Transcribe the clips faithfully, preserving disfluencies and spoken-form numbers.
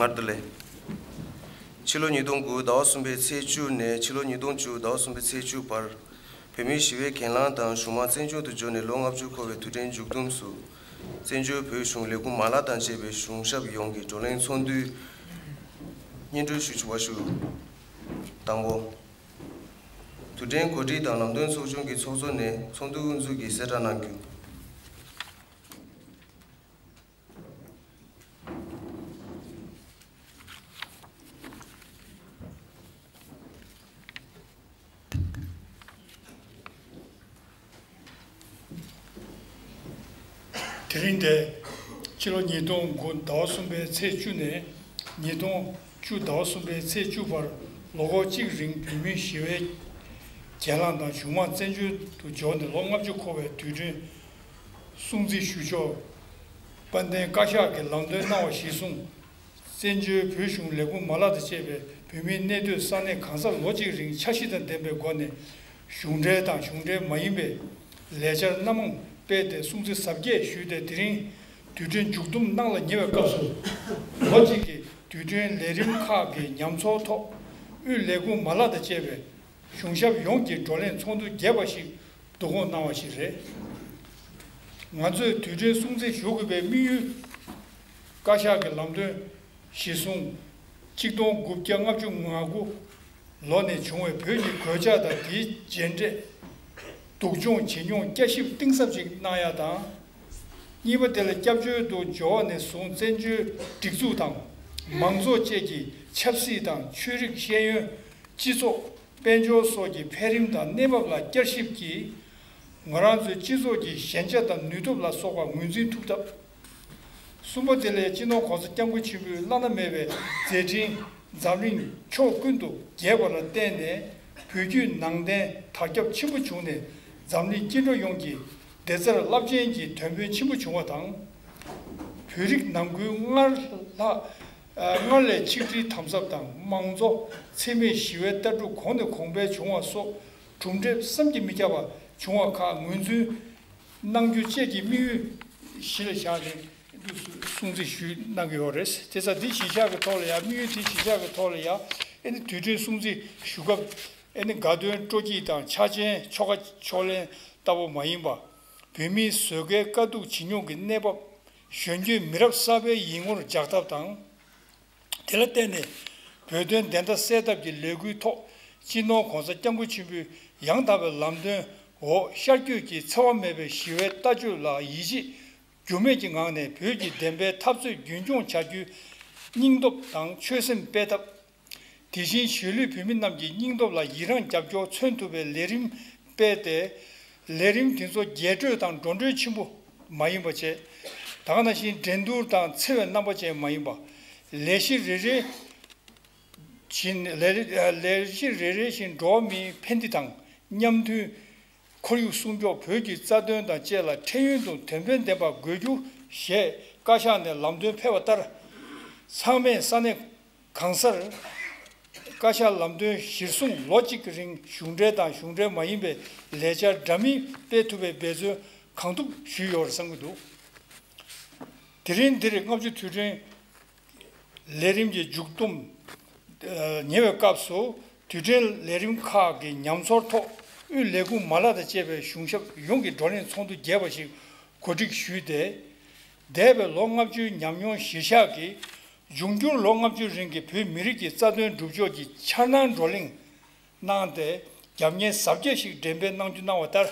སྔར་དུ་ལས། ཕྱི་ལོ་ཉིས་སྟོང་དགུ་ཟླ་བ་གསུམ་པའི་ཚེས་བཅུ་ནས་ཕྱི་ལོ་ཉིས་སྟོང་བཅུ་ཟླ་བ་གསུམ་པའི་ཚེས་བཅུ་བར། བོད་མིའི་ཞི་བའི་གྱེན་ལངས་དང་གཞུང་མང་བཙན་བྱོལ་དུ་འབྱོར་ནས་ལོ་ལྔ་བཅུ་འཁོར་བའི་དུས་དྲན་མཇུག་བསྡོམས་སུ། བཙན་བྱོལ་བོད་གཞུང་ལས་ཁུངས་མ་ལག་དང་བཅས་པའི་གཞུང་ཞབས་ཡོངས་ཀྱི་བགྲོ་གླེང་ཚོགས་འདུའི་སྙན་སྒྲོན་ཞུ་ཆོག་པ་ཞུ། དང་པོ། དུས་དྲན་གོ་སྒྲིག་དང་ལམ་སྟོན་ཚོགས་ཆུང་གི་ཚོགས་གཙོ་ནས་ཚོགས་འདུ་དབུ་འཛུགས་ཀྱིས་གསལ་བསྒྲགས་གནང་རྒྱུ། དེ་རིང་དེ། ཕྱི་ལོ་ཉིས་སྟོང་དགུ་ཟླ་བ་གསུམ་པའི་ཚེས་བཅུ་ནས་ཉིས་སྟོང་བཅུ་ཟླ་བ་གསུམ་པའི་ཚེས་བཅུ་བར་ལོ་འཁོར་གཅིག་རིང་བོད་མིའི་ཞི་བའི་གྱེན་ལངས་དང་གཞུང་མང་བཙན་བྱོལ་དུ་འབྱོར་ནས་ལོ་ལྔ་བཅུ་འཁོར་བའི་དུས་དྲན་སྲུང་བརྩི་ཞུ་ཕྱོགས། དཔལ་ལྡན་བཀའ་ཤག་གིས་ལམ་སྟོན་གནང་བ་གཞིར་བཟུང་། བཙན་བྱོལ་བོད་གཞུང་ལས་ཁུངས་མ་ལག་དང་བཅས་པའི་བོད་མིའི་གནས་སྡོད་ས་གནས་གང་སར་ལོ་གཅིག་རིང་འཆར་གཞི་དང་ལྡན་པའི་སྒོ་ནས་གཞུང་འབྲེལ་དང་གཞུང་འབྲེལ་མ་ཡིན་པའི་ལས་འཆར་སྣ་མང་སྤེལ་ཏེ་སྲུང་བརྩི་གཟབ་རྒྱས་ཞུས་ཏེ། དེ་རིང་དུས་དྲན་མཇུག་བསྡོམས་གནང་ལ་ཉེ་བའི་སྐབས་སུ། ལོ་གཅིག་གི་དུས་དྲན་ལས་རིམ་ཁག་གི་ཉམས་ཚོར་ཐོག་དབུས་ལས་ཁུངས་མ་ལག་དང་བཅས་པའི་གཞུང་ཞབས་ཡོངས་ཀྱི་བགྲོ་གླེང་ཚོགས་འདུ་རྒྱས་པ་ཞིག་བསྡུ་སྐོང་གནང་བ་ཞིག་རེད། ང་ཚོས་དུས་དྲན་སྲུང་བརྩི་ཞུ་དགོས་པའི་དམིགས་ཡུལ། བཀའ་ཤག་གི་ལམ་སྟོན་གཞིར་བཟུང་། ཆིག་སྟོང་དགུ་བརྒྱ་ལྔ་བཅུ་ང་དགུ་ལོ་ནས་བྱུང་བའི་བོད་ཀྱི་གོད་ཆག་དང་དེའི་རྗེས་འབྲས་སྡུག་སྦྱོང་ཇེ་ཉུང་བསྐྱར་ཞིབ་གཏིང་ཟབ་ཅིག་གནང་ཡ་དང་། གཉིས་པ་དེ་ལ་སྐྱབས་བཅོལ་དུ་འབྱོར་བ་ནས་བཟུང་བཙན་བྱོལ་སྒྲིག་འཛུགས་དང་། མང་གཙོ་བཅས་ཀྱི་ཆབ་སྲིད་དང་ཆོས་རིག་ཤེས་ཡོན། སྤྱི་ཚོགས། དཔལ་འབྱོར་སོགས་ཀྱི་འཕེལ་རིམ་དང་གནས་བབ་ལ་བསྐྱར་ཞིབ་ཀྱིས། ང་རང་ཚོའི་སྤྱི་ཚོགས་ཀྱི་ཞན་ཆ་དང་ནུས་སྟོབས་ལ་སོགས་པ་ངོས་འཛིན་ཐུབ་ཐབས། གསུམ་པ་དེ་ལས་སྤྱི་ནོར་༸གོང་ས་༸སྐྱབས་མགོན་ཆེན་པོས་བླ་ན་མེད་པའི་མཛད་འཕྲིན་འཛམ་གླིང་ཕྱོགས་ཀུན་ཏུ་རྒྱས་པ་ལ་བརྟེན་ནས། བོད་བརྒྱུད་ནང་བསྟན་དར་ཁྱབ་ཆེན་པོ་བྱུང་ནས། འཛམ་གླིང་སྐྱིད་འགྲོ་ཡོངས་ཀྱི་བདེ་རྩར་རླབས་ཆེན་གྱི་དོན་ཕན་ཆེན་པོ་བྱུང་བ་དང་། བོད་རིགས་ནང་ཁུལ་སྔར་ལྷག་ཨ། སྔར་ལས་ཆིག་སྒྲིལ་དམ་ཟབ་དང་། མང་གཙོ། འཚེ་མེད་ཞི་བའི་ལྟ་གྲུབ་གོང་ནས་གོང་འཕེལ་བྱུང་བ་སོགས་གྲུབ་འབྲས་བསམ་གྱིས་མི་ཁྱབ་པ་བྱུང་བ་ཁག་ངོས་འཛིན་གནང་རྒྱུ་བཅས་ཀྱི་དམིགས་ཡུལ་གཞི་ལ་བཞག་ནས་སྲུང་བརྩི་ཞུས་གནང་གི་ཡོད་རེད། དེ་ཙང་འདི་གཞིར་བཞག་གི་ཐོག་ལ་ཡང་། དམིགས་ཡུལ་དེ་གཞིར་བཞག་གི་ཐོག་ལ་ཡང་། ཨེ་ནི་དུས་དྲན་སྲུང་བརྩི་ཞུ་སྐབས། ཨེ་ནི་དགའ་སྟོན་སྤྲོ་སྐྱིད་དང་འཆར་ཅན་ཆོ་ག་ཕྱག་ལེན་ལྟ་བུ་མ་ཡིན་པ། བོད་མིའི་བཟོད་དཀའི་དཀའ་སྡུག་ཇེ་ཉུང་གི་གནས་བབ། གཞོན་སྐྱེས་མི་རབས་གསར་པའི་ཡིད་ངོར་འཇགས་ཐབས་དང་། དེ་ལ་བརྟེན་ནས་བོད་དོན་བདེན་མཐའ་གསལ་ཐབས་ཀྱི་ལས་འགུལ་ཐོག་སྤྱི་ནོར་༸གོང་ས་༸སྐྱབས་མགོན་ཆེན་པོའི་ཡང་དག་པའི་ལམ་སྟོན་འོག་ཤར་བསྐྱོད་ཀྱི་འཚེ་བ་མེད་པའི་ཞི་བའི་ལྟ་སྤྱོད་ལ་ཡིད་ཆེས་འགྱུར་མེད་ཀྱི་ངང་ནས་བོད་ཀྱི་བདེན་པའི་འཐབ་རྩོད་རྒྱུན་འཁྱོངས་བྱ་རྒྱུའི་སྙིང་སྟོབས་དང་ཆོད་སེམས་སྤེལ་ཐབས། དེ་བཞིན་གཞིས་ལུས་བོད་མི་རྣམས་ཀྱི་སྙིང་སྟོབས་ལ་ཡི་རངས་རྒྱབ་སྐྱོར་མཚོན་ཐུབ་པའི་ལས་རིམ་སྤེལ་ཏེ། ལས་རིམ་དེ་ཚོ་རྒྱས་སྤྲོས་དང་འགྲོ་གྲོན་ཆེན་པོ་མ་ཡིན་པ་བཅས། ད་ག་ནང་བཞིན་འགྲན་བསྡུར་དང་འཚེ་བའི་རྣམ་པ་ཅན་མ་ཡིན་པ། ལས་གཞི་རེ་རེ་བཞིན་ལས་རི་ལས་གཞི་རེ་རེ་བཞིན་འགྲོ་བ་མིའི་ཕན་བདེ་དང་མཉམ་མཐུན། ཁོར་ཡུག་སྲུང་སྐྱོབ། བོད་ཀྱི་རྩ་དོན་དང་བཅས་ལ་ཁྲེལ་ཡོད་དང་དོན་ཕན་ལྡན་པ་དགོས་རྒྱུ་ཞེས་བཀའ་ཤག་ནས་ལམ་སྟོན་ཕེབས་པ་ལྟར། ཚང་མས་ས་གནས་གང་སར་བཀའ་ཤག་ལམ་སྟོན་གཞིར་བཟུང་ལོ་གཅིག་གི་རིང་གཞུང་འབྲེལ་དང་གཞུང་འབྲེལ་མ་ཡིན་པའི་ལས་འཆར་འདྲ་མིན་སྤེལ་ཐུབ་པའི་འབད་བརྩོན་གང་ཐུབ་ཞུས་ཡོད་རེད་བསམ་གྱི་འདུག་དེ་རིང་འདིར་ལྔ་བཅུ་དུས་དྲན་ལས་རིམ་གྱི་མཇུག་བསྡོམས་ཉེ་བའི་སྐབས་སུ། དུས་དྲན་ལས་རིམ་ཁག་གི་ཉམས་ཚོར་ཐོག་དབུས་ལས་ཁུངས་མ་ལག་དང་བཅས་པའི་གཞུང་ཞབས་ཡོངས་ཀྱི་བགྲོ་གླེང་ཚོགས་འདུ་རྒྱས་པ་ཞིག་གོ་སྒྲིག་ཞུས་ཏེ། འདས་པའི་ལོ་ལྔ་བཅུའི་ཉམས་མྱོང་གཞིར་བཞག་གིས། འབྱུང་འགྱུར་ལོ་ལྔ་བཅུ་རིང་གི་བོད་མི་རིགས་ཀྱི་རྩ་དོན་སྒྲུབ་ཕྱོགས་ཀྱི་འཆར་སྣང་བགྲོ་གླེང་གནང་སྟེ། རྒྱབ་གཉེར་གཟབ་རྒྱས་ཤིག་འགྲེམས་སྤེལ་གནང་རྒྱུ་གནང་བ་ལྟར།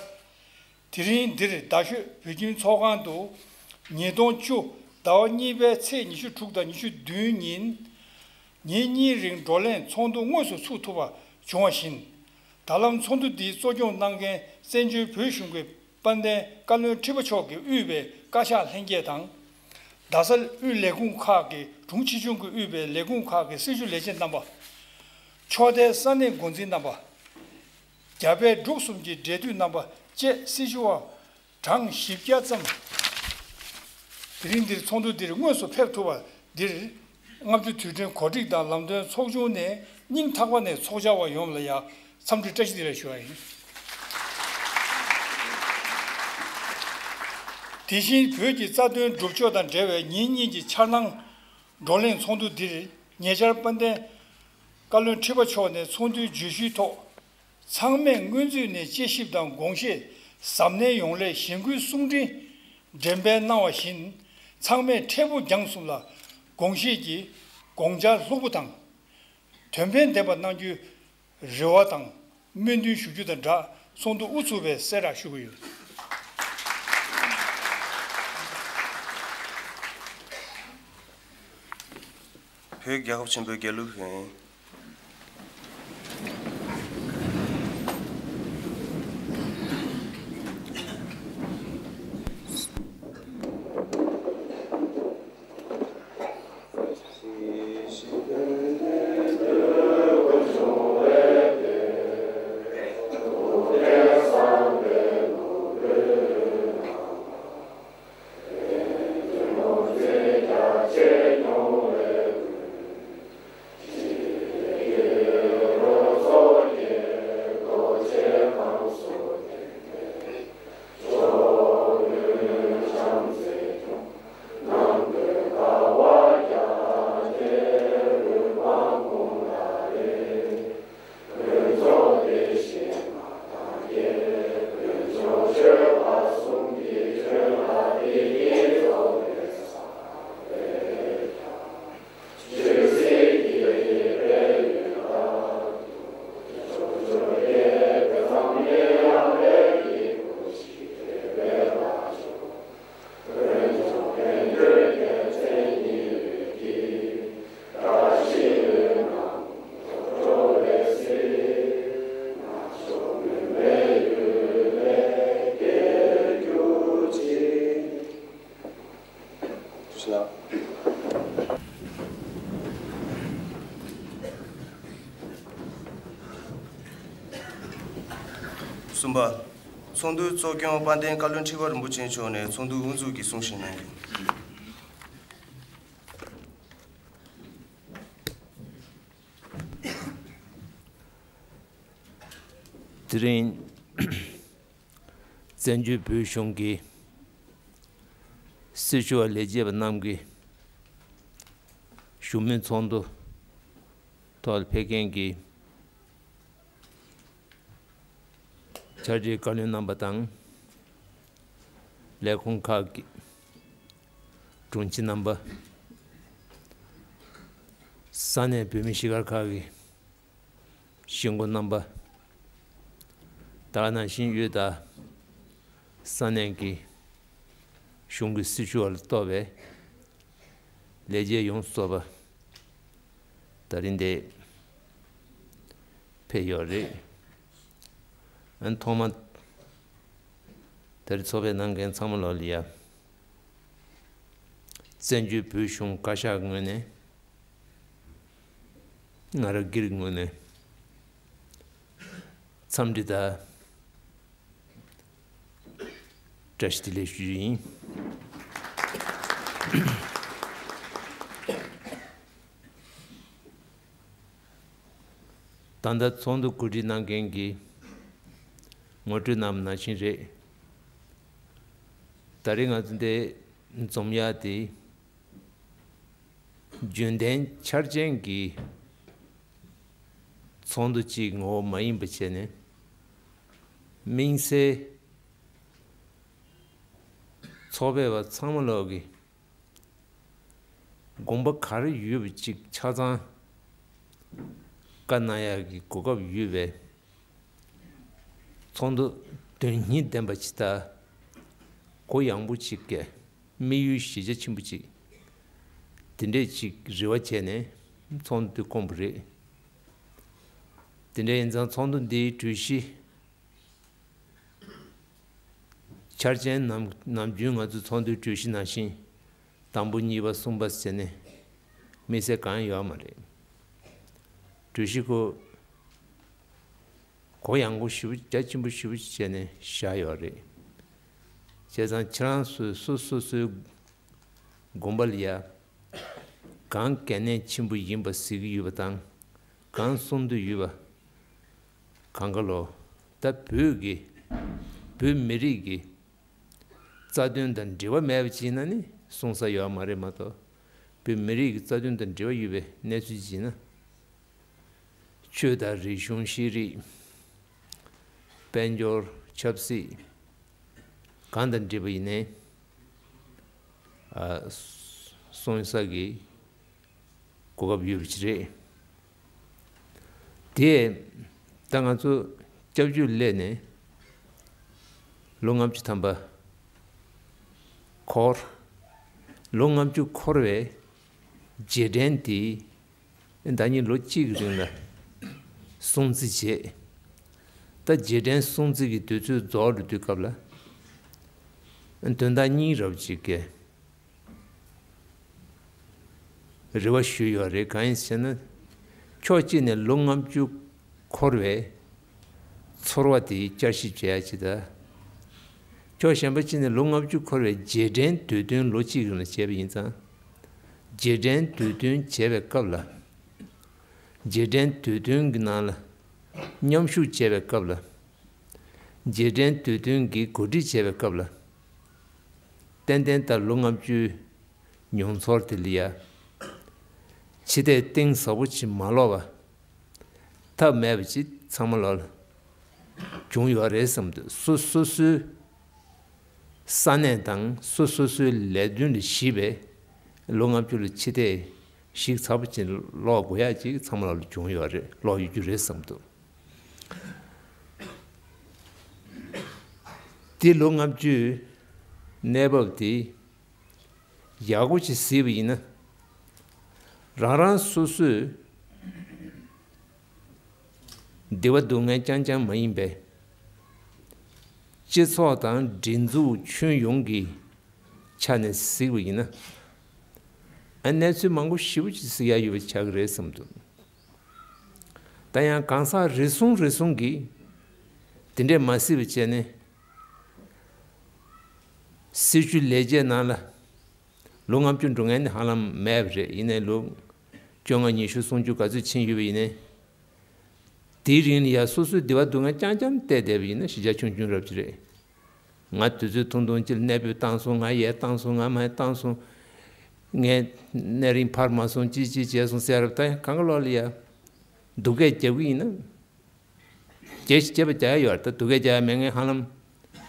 དེ་རིང་འདིར་རྡ་ཤོད་བོད་ཁྱིམ་ཚོགས་ཁང་དུ་ཉིས་སྟོང་བཅུ་ཟླ་བ་གཉིས་པའི་ཚེས་ཉི་ཤུ་དྲུག་དང་ཉི་ཤུ་བདུན་ཉིན། ཉིན་གཉིས་རིང་བགྲོ་གླེང་ཚོགས་འདུ་དངོས་སུ་ཚུགས་ཐུབ་པ་བྱུང་བ་བཞིན། ད་ལམ་ཚོགས་འདུ་འདི་གཙོ་སྐྱོང་གནང་མཁན་བཙན་བྱོལ་བོད་གཞུང་གི་དཔལ་ལྡན་བཀའ་བློན་ཁྲི་པ་མཆོག་གིས་དབུས་པའི་བཀའ་ཤག་ལྷན་རྒྱས་དང་། རྡ་ས་དབུས་ལས་ཁུངས་ཁག་གི་དྲུང་ཆེ་ཆུང་གིས་དབུས་པའི་ལས་ཁུངས་ཁག་གི་སྲི་ཞུ་ལས་བྱེད་རྣམ་པ། ཕྱོགས་མཐའི་ས་གནས་འགོ་འཛིན་རྣམ་པ། རྒྱ་བལ་འབྲུག་གསུམ་གྱི་འབྲེལ་མཐུད་རྣམ་པ་བཅས་སྲི་ཞུ་བ་གྲངས་བཞི་བརྒྱ་ཙམ། དེ་རིང་འདིར་ཚོགས་འདུ་འདིར་དངོས་སུ་ཕེབས་ཐུབ་པ་འདིར། ལྔ་བཅུ་དུས་དྲན་གོ་སྒྲིག་དང་ལམ་སྟོན་ཚོགས་ཆུང་ནས་སྙིང་ཐག་པ་ནས་ཚོགས་བཅར་བ་ཡོངས་ལ་ཡང་འཚམས་འདྲི་བཀྲ་ཤིས་བདེ་ལེགས་ཞུ་བ་ཡིན། དེ་བཞིན་བོད་ཀྱི་རྩ་དོན་སྒྲུབ་ཕྱོགས་དང་འབྲེལ་བའི་ཉིན་གཉིས་ཀྱི་འཆར་སྣང་ བགྲོ་གླེང་ཚོགས་འདུ་འདིར་ཉེ་ཆར་དཔལ་ལྡན་བཀའ་བློན་ཁྲི་པ་མཆོག་ནས་ཚོགས་འདུའི་བརྗོད་གཞིའི་ཐོག་ཚང་མས་སྔོན་ཚུད་ནས་དཔྱད་ཞིབ་དང་དགོངས་བཞེས་གཟབ་ནན་ཡོང་སླད་གཞེན་སྐུལ་གསུང་འཕྲིན་འགྲེམས་སྤེལ་གནང་བ་བཞིན། ཚང་མས་འཕྲལ་ཕུགས་རྒྱང་གསུམ་ལ་དགོངས་བཞེས་ཀྱིས་དགོངས་འཆར་ལྷུག་པོ་དང་། དོན་ཕན་ལྡན་པ་གནང་རྒྱུའི་རེ་བ་དང་སྨོན་འདུན་ཞུ་རྒྱུ་དང་སྦྲགས། ཚོགས་འདུ་དབུ་ཚུགས་པའི་གསལ་བསྒྲགས་ཞུ་གི་ཡོད། བོད་རྒྱལ་ཁབ་ཆེན་པོའི་རྒྱལ་གླུ་ཡིན། གསུམ་པ། ཚོགས་འདུའི་གཙོ་སྐྱོང་དཔལ་ལྡན་བཀའ་བློན་ཁྲི་པ་རིན་པོ་ཆེ་མཆོག་ནས་ཚོགས་འདུའི་དབུ་འཛུགས་ཀྱི་གསུང་བཤད་གནང་རྒྱུ། དེ་རིང་། བཙན་བྱོལ་བོད་གཞུང་གི་སྲི་ཞུ་བ་ལས་བྱེད་པ་རྣམས་ཀྱི་བཞུགས་མོལ་ཚོགས་འདུ་ཐོག་ཕེབས་མཁན་གྱི་ཕྱག་སྦྲེལ་བཀའ་བློན་རྣམ་པ་དང་ལས་ཁུངས་ཁག་གི་དྲུང་ཆེ་རྣམ་པ། ས་གནས་བོད་མི་གཞིས་སྒར་ཁག་གི་གཞིས་འགོ་རྣམ་པ། ད་ག་ནང་བཞིན་ཡུལ་དང་ས་གནས་ཀྱི་གཞུང་གི་སྲི་ཞུ་བ་ལ་གཏོགས་པའི་ལས་བྱེད་ཡོངས་སུ་རྫོགས་པ་ད་རིང་འདིར་ཕེབས་ཡོད་རེད། ཨ་ནི་ཐོག་མ་ད་རེས་ཚོགས་ཕེབས་གནང་མཁན་ཚང་མ་ལོག་ལ་ཡ། བཙན་བྱོལ་བོད་གཞུང་བཀའ་ཤག་ངོས་ནས། ང་རང་སྒེར་ངོས་ནས་འཚམས་འདྲི་དང་བཀྲ་ཤིས་བདེ་ལེགས་ཞུ་རྒྱུ་ཡིན། ད་ལྟ་ཚོགས་འདུ་གོ་སྒྲིག་གནང་མཁན་གྱི་ངོ་སྤྲོད་གནང་བ་ནང་བཞིན་རེད། ད་རེས་ང་ཚོ་འདིར་འཛོམས་ཡག་དེ། རྒྱུན་ལྡན་འཆར་ཅན་གྱི་ཚོགས་འདུ་གཅིག་ངོ་བོ་མ་ཡིན་པ་བྱས་ནས། དམིགས་བསལ་ཚོགས་ཕེབས་པ་ཚང་མ་ལོག་གི་དགོངས་པ་ག་རེ་ཡོད་པ་གཅིག་ཆ་ཚང་བཀའ་གནང་ཡག་གི་གོ་སྐབས་ཡོད་པས། ཚོགས་འདུ་དོན་སྙིང་ལྡན་པ་ཅིག་དང་གུ་ཡངས་པོ་ཅིག་གི་དམིགས་ཡུལ་གཞི་རྒྱ་ཆེན་པོ་ཅིག་དེ་འདྲས་ཅིག་རེ་བ་བྱས་ནས་ཚོགས་འདུ་བསྐོངས་པ་རེད། དེ་འདྲ་ཡིན་ཙང་ཚོགས་འདུ་འདིའི་གྲོས་གཞི་འཆར་ཅན་ནམ་ནམ་རྒྱུན་ང་ཚོའི་ཚོགས་འདུའི་གྲོས་གཞི་ནང་བཞིན་དང་པོ་གཉིས་པ་གསུམ་པ་ཟེར་ནས་དམིགས་བསལ་གང་ཡོད་མ་རེད། གྲོས་གཞི་ཁོ་གུ་ཡངས་པོ་ཞེ་པོ་རྒྱ་ཆེན་པོ་ཞེ་པོ་ཅིག་བྱས་ནས་བཞག་ཡོད་རེད། བྱས་ཙང་ཁྱེད་རང་ཚོས་སོ་སོ་སོའི་དགོངས་པ་ལ་ཡ། གང་གལ་གནད་ཆེན་པོ་ཡིན་པ་གཟིགས་ཀྱི་ཡོད་པ་དང་། གང་གསུང་འདོད་ཡོད་པ། གང་ག་ལོ། ད་བོད་ཀྱི་བོད་མི་རིགས་ཀྱི་རྩ་དོན་དང་འབྲེལ་བ་མེད་པ་ཅིག་ཡིན་ན་ནི་གསུང་ས་ཡོད་མ་རེད་མ་གཏོགས། བོད་མི་རིགས་ཀྱི་རྩ་དོན་དང་འབྲེལ་བ་ཡོད་པའི་གནས་ཚུལ་ཅིག་ཡིན་ན། ཆོས་དང་རིག་གཞུང་ཤེས་རིག་དཔལ་འབྱོར་ཆབ་སྲིད་གང་དང་འབྲེལ་བ་ཡིན་ནའི་ཨ་གསུང་ས་གི་གོ་སྐབས་ཡོད་པ་ཅིག་རེད། དེས་ད་ང་ཚོ་སྐྱབས་བཅོལ་སླེབས་ནས་ལོ་ལྔ་བཅུ་ཐམ་པ་འཁོར། ལོ་ལྔ་བཅུ་འཁོར་བའི་རྗེས་དྲན་དེ་ཟླ་ཉིན་ལོ་གཅིག་གི་རིང་ལ་སྲུང་བརྩི་བྱས། ད་རྗེས་དྲན་སྲུང་བརྩི་གི་དུས་ཚོད་རྫོགས་འགྲོ་དུས་སྐབས་ལ། དོན་དག་གཉིས་རབ་ཅིག་གི་རེ་བ་ཞུས་ཡོད་རེད། གང་ཡིན་ཟེར་ན། ཕྱོགས་གཅིག་ནས་ལོ་ལྔ་བཅུ་འཁོར་བའི་ཚོར་བ་དེ་བསྐྱར་ཞིབ་བྱེད་ཡ་ཅིག་དང་། ཕྱོགས་གཞན་པ་གཅིག་ནས་ལོ་ལྔ་བཅུ་འཁོར་བའི་རྗེས་དྲན་དུས་སྟོན་ལོ་གཅིག་རིང་ལ་བྱས་པ་ཡིན་ཙང་། རྗེས་དྲན་དུས་སྟོན་བྱས་པའི་སྐབས་ལ། རྗེས་དྲན་དུས་སྟོན་གྱི་ནང་ལ་མཉམ་ཞུགས་བྱས་པའི་སྐབས་ལ། རྗེས་དྲན་དུས་སྟོན་གྱི་གོ་སྒྲིག་བྱས་པའི་སྐབས་ལ། ཏན་ཏན་ད་ལོ་ལྔ་བཅུའི་མྱོང་ཚོར་དེ་ལ་ཡ། ཕྱི་བལྟས་གཏིང་ཟབ་པོ་ཅིག་མ་ལོག་པ། ཐབས་མེད་པ་ཅིག་ཚང་མ་ལོག་ལ་བྱུང་ཡོད་རེད་བསམ་འདུག་སོ་སོ་སོའི་ས་གནས་དང་སོ་སོ་སོའི་ལས་དོན་ལ་གཞིགས་པའི་ལོ་ལྔ་བཅུ་ལ་ཕྱི་བལྟས་ཞིབ་ཚགས་པོ་ཅིག་ལོག་དགོས་ཡ་ཅིག་ཚང་མ་ལོག་ལ་བྱུང་ཡོད་རེད། ལོག་ཡོད་རྒྱུ་རེད་བསམ་འདུག་དེ་ལོ་ལྔ་བཅུའི་གནས་བབ་དེ་ཡག་པོ་ཅིག་གཟིགས་པ་ཡིན་ན། རང་རང་སོ་སོས་བདེ་བ་སྡུག་བསྔལ་རྐྱང་རྐྱང་མ་ཡིན་པའི་སྤྱི་ཚོགས་དང་སྒྲིག་འཛུགས་ཁྱོན་ཡོངས་ཀྱི་ཆ་ནས་གཟིགས་པ་ཡིན་ན། ཨ་གནས་ཚུལ་མང་པོ་ཞེ་པོ་ཅིག་གཟིགས་ཡ་ཡོད་པ་ཆགས་ཀྱི་རེད་བསམ་འདུག་ད་ཡང་གང་ཟག་རེ་ཟུང་རེ་ཟུང་གིས་དེ་འདྲས་མ་གཟིགས་པ་བྱས་ནས། སྲིད་བྱུས་ལས་བྱེད་ནང་ལ་ལོ་ལྔ་བཅུ་འགྲོ་མཁན་ནི་ཧ་ལམ་མེད་པ་རེད། ཡིན་ནའི་ལོ་བཅོ་ལྔ་ཉི་ཤུ་སུམ་ཅུ་ག་ཚོད་ཕྱིན་ཡོད་པ་ཡིན་ནའི། དེའི་རིང་ལ་ཡ་སོ་སོའི་བདེ་བ་སྡུག་བསྔལ་རྐྱང་རྐྱང་བལྟས་བསྡད་པ་ཡིན་ན་གཞིས་ཆགས་ཆུང་ཆུང་རབ་ཅིག་རེད། ང་དུས་ཚོད་ཐུང་ཐུང་ཅིག་ལ་གནས་སྤོས་བཏང་སོང་། ང་ཡས་བཏང་སོང་། ང་མ་ཡས་བཏང་སོང་། ངས་གནས་རིམ་འཕར་མ་སོང་། ཅི་ཅི་བྱས་སོང་ཟེར་རབས། ད་གང་ག་ལོག་ལ་ཡ་སྡུག་སྐད་རྒྱབ་ཀྱི་ཡིན་ན། རྒྱས་ཤིག་བྱས་པ་རྒྱག་ཡ་ཡོད་རེད། ད་སྡུག་སྐད་རྒྱག་ཡ་མེད་མཁན་ཧ་ལམ་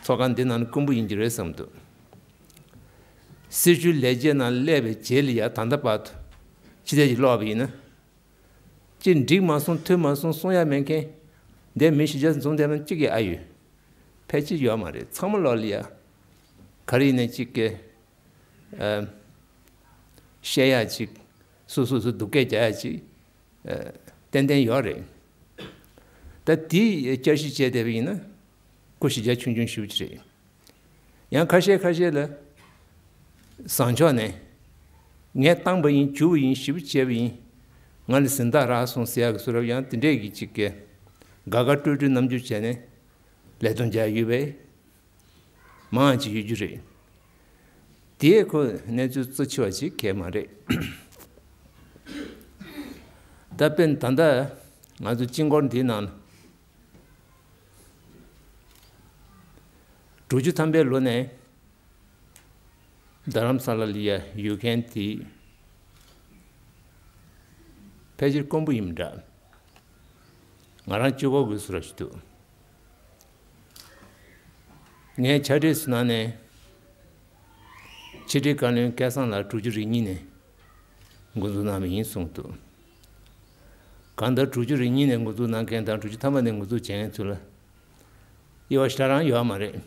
ཚོགས་ཁང་འདི་ནང་ནས་དཀོན་པོ་ཡིན་གྱི་རེད་བསམ་འདུག་སྲིད་བྱུས་ལས་བྱེད་ནང་སླེབས་པའི་རྗེས་ལ་ཡ་ད་ལྟ་བར་དུ་ཕྱི་བལྟས་ཀྱིས་ཀློག་པ་ཡིན་ན། ཅི་འགྲིག་མ་སོང་འཐུས་མ་སོང་གསུང་ཡ་མེད་མཁན་འདི་མི་གཞིས་ཆགས་འཛོམས་བསྡད་ན་གཅིག་གི་ཨ་ཡོད། ཕལ་ཆེར་ཡོད་མ་རེད། ཚང་མ་ལོག་ལ་ཡ་ག་རེ་ཡིན་ནའི་གཅིག་གི་ཨ་བཤད་ཡ་ཅིག་སོ་སོ་སོ་སྡུག་སྐད་རྒྱག་ཡ་ཅིག་ཨ་ཏན་ཏན་ཡོད་རེད། ད་དེ་བསྐྱར་ཞིབ་བྱས་བསྡད་པ་ཡིན་ན་ཁོ་གཞིས་ཆགས་ཆུང་ཆུང་ཞེ་པོ་ཅིག་རེད། ཡང་ཁ་ཤས་ཁ་ཤས་ལ་བཟང་ཕྱོགས་ནས་ངས་བཏང་པ་ཡིན། བྱུག་པ་ཡིན། ཞེ་པོ་བྱས་པ་ཡིན། ང་ལ་གཟེངས་རྟགས་རག་སོང་ཟེར་ཡག་གི་བཟོ་འདྲ་ཡང་དེ་འདྲས་ཀྱི་ཅིག་གི་དགའ་དགའ་སྤྲོ་སྤྲོའི་རྣམ་འགྱུར་བྱས་ནས་ལས་དོན་བྱས་ཡོད་པས་མང་ཅིག་ཡོད་རྒྱུ་རེད། དེས་ཁོ་གནས་ཚུལ་གཙོ་ཆེ་བ་ཅིག་གས་མ་རེད། ད་དཔེར་ན་ད་ལྟ་ང་ཚོ་དཀྱིལ་འཁོར་འདིའི་ནང་ལ། དྲུག་ཅུ་ཐམ་པའི་ལོ་ནས་རྡ་རམ་ས་ལ་ལ་ཡ་ཡོད་མཁན་དེ་ཕལ་ཆེར་དཀོན་པོ་ཡིན་པ་འདྲ། ང་རང་གཅིག་པོ་གི་བཟོ་འདྲ་ཞིག་འདུག་ངས་ཕྱག་བྲིས་སུ་གནང་ནས་ཕྱི་དྲིལ་བཀའ་བློན་སྐལ་བཟང་ལགས་དྲུག་ཅུ་རེ་གཉིས་ནས་འགོ་འཛུགས་གནང་བ་ཡིན་གསུངས་འདུག་གང་ལྟར་དྲུག་ཅུ་རེ་གཉིས་ནས་འགོ་འཛུགས་གནང་མཁན་དང་དྲུག་ཅུ་ཐམ་པ་ནས་འགོ་འཛུགས་བྱེད་མཁན་ཚོ་ལ་དབྱེ་བ་ཞེ་དྲག་རང་ཡོད་མ་རེད།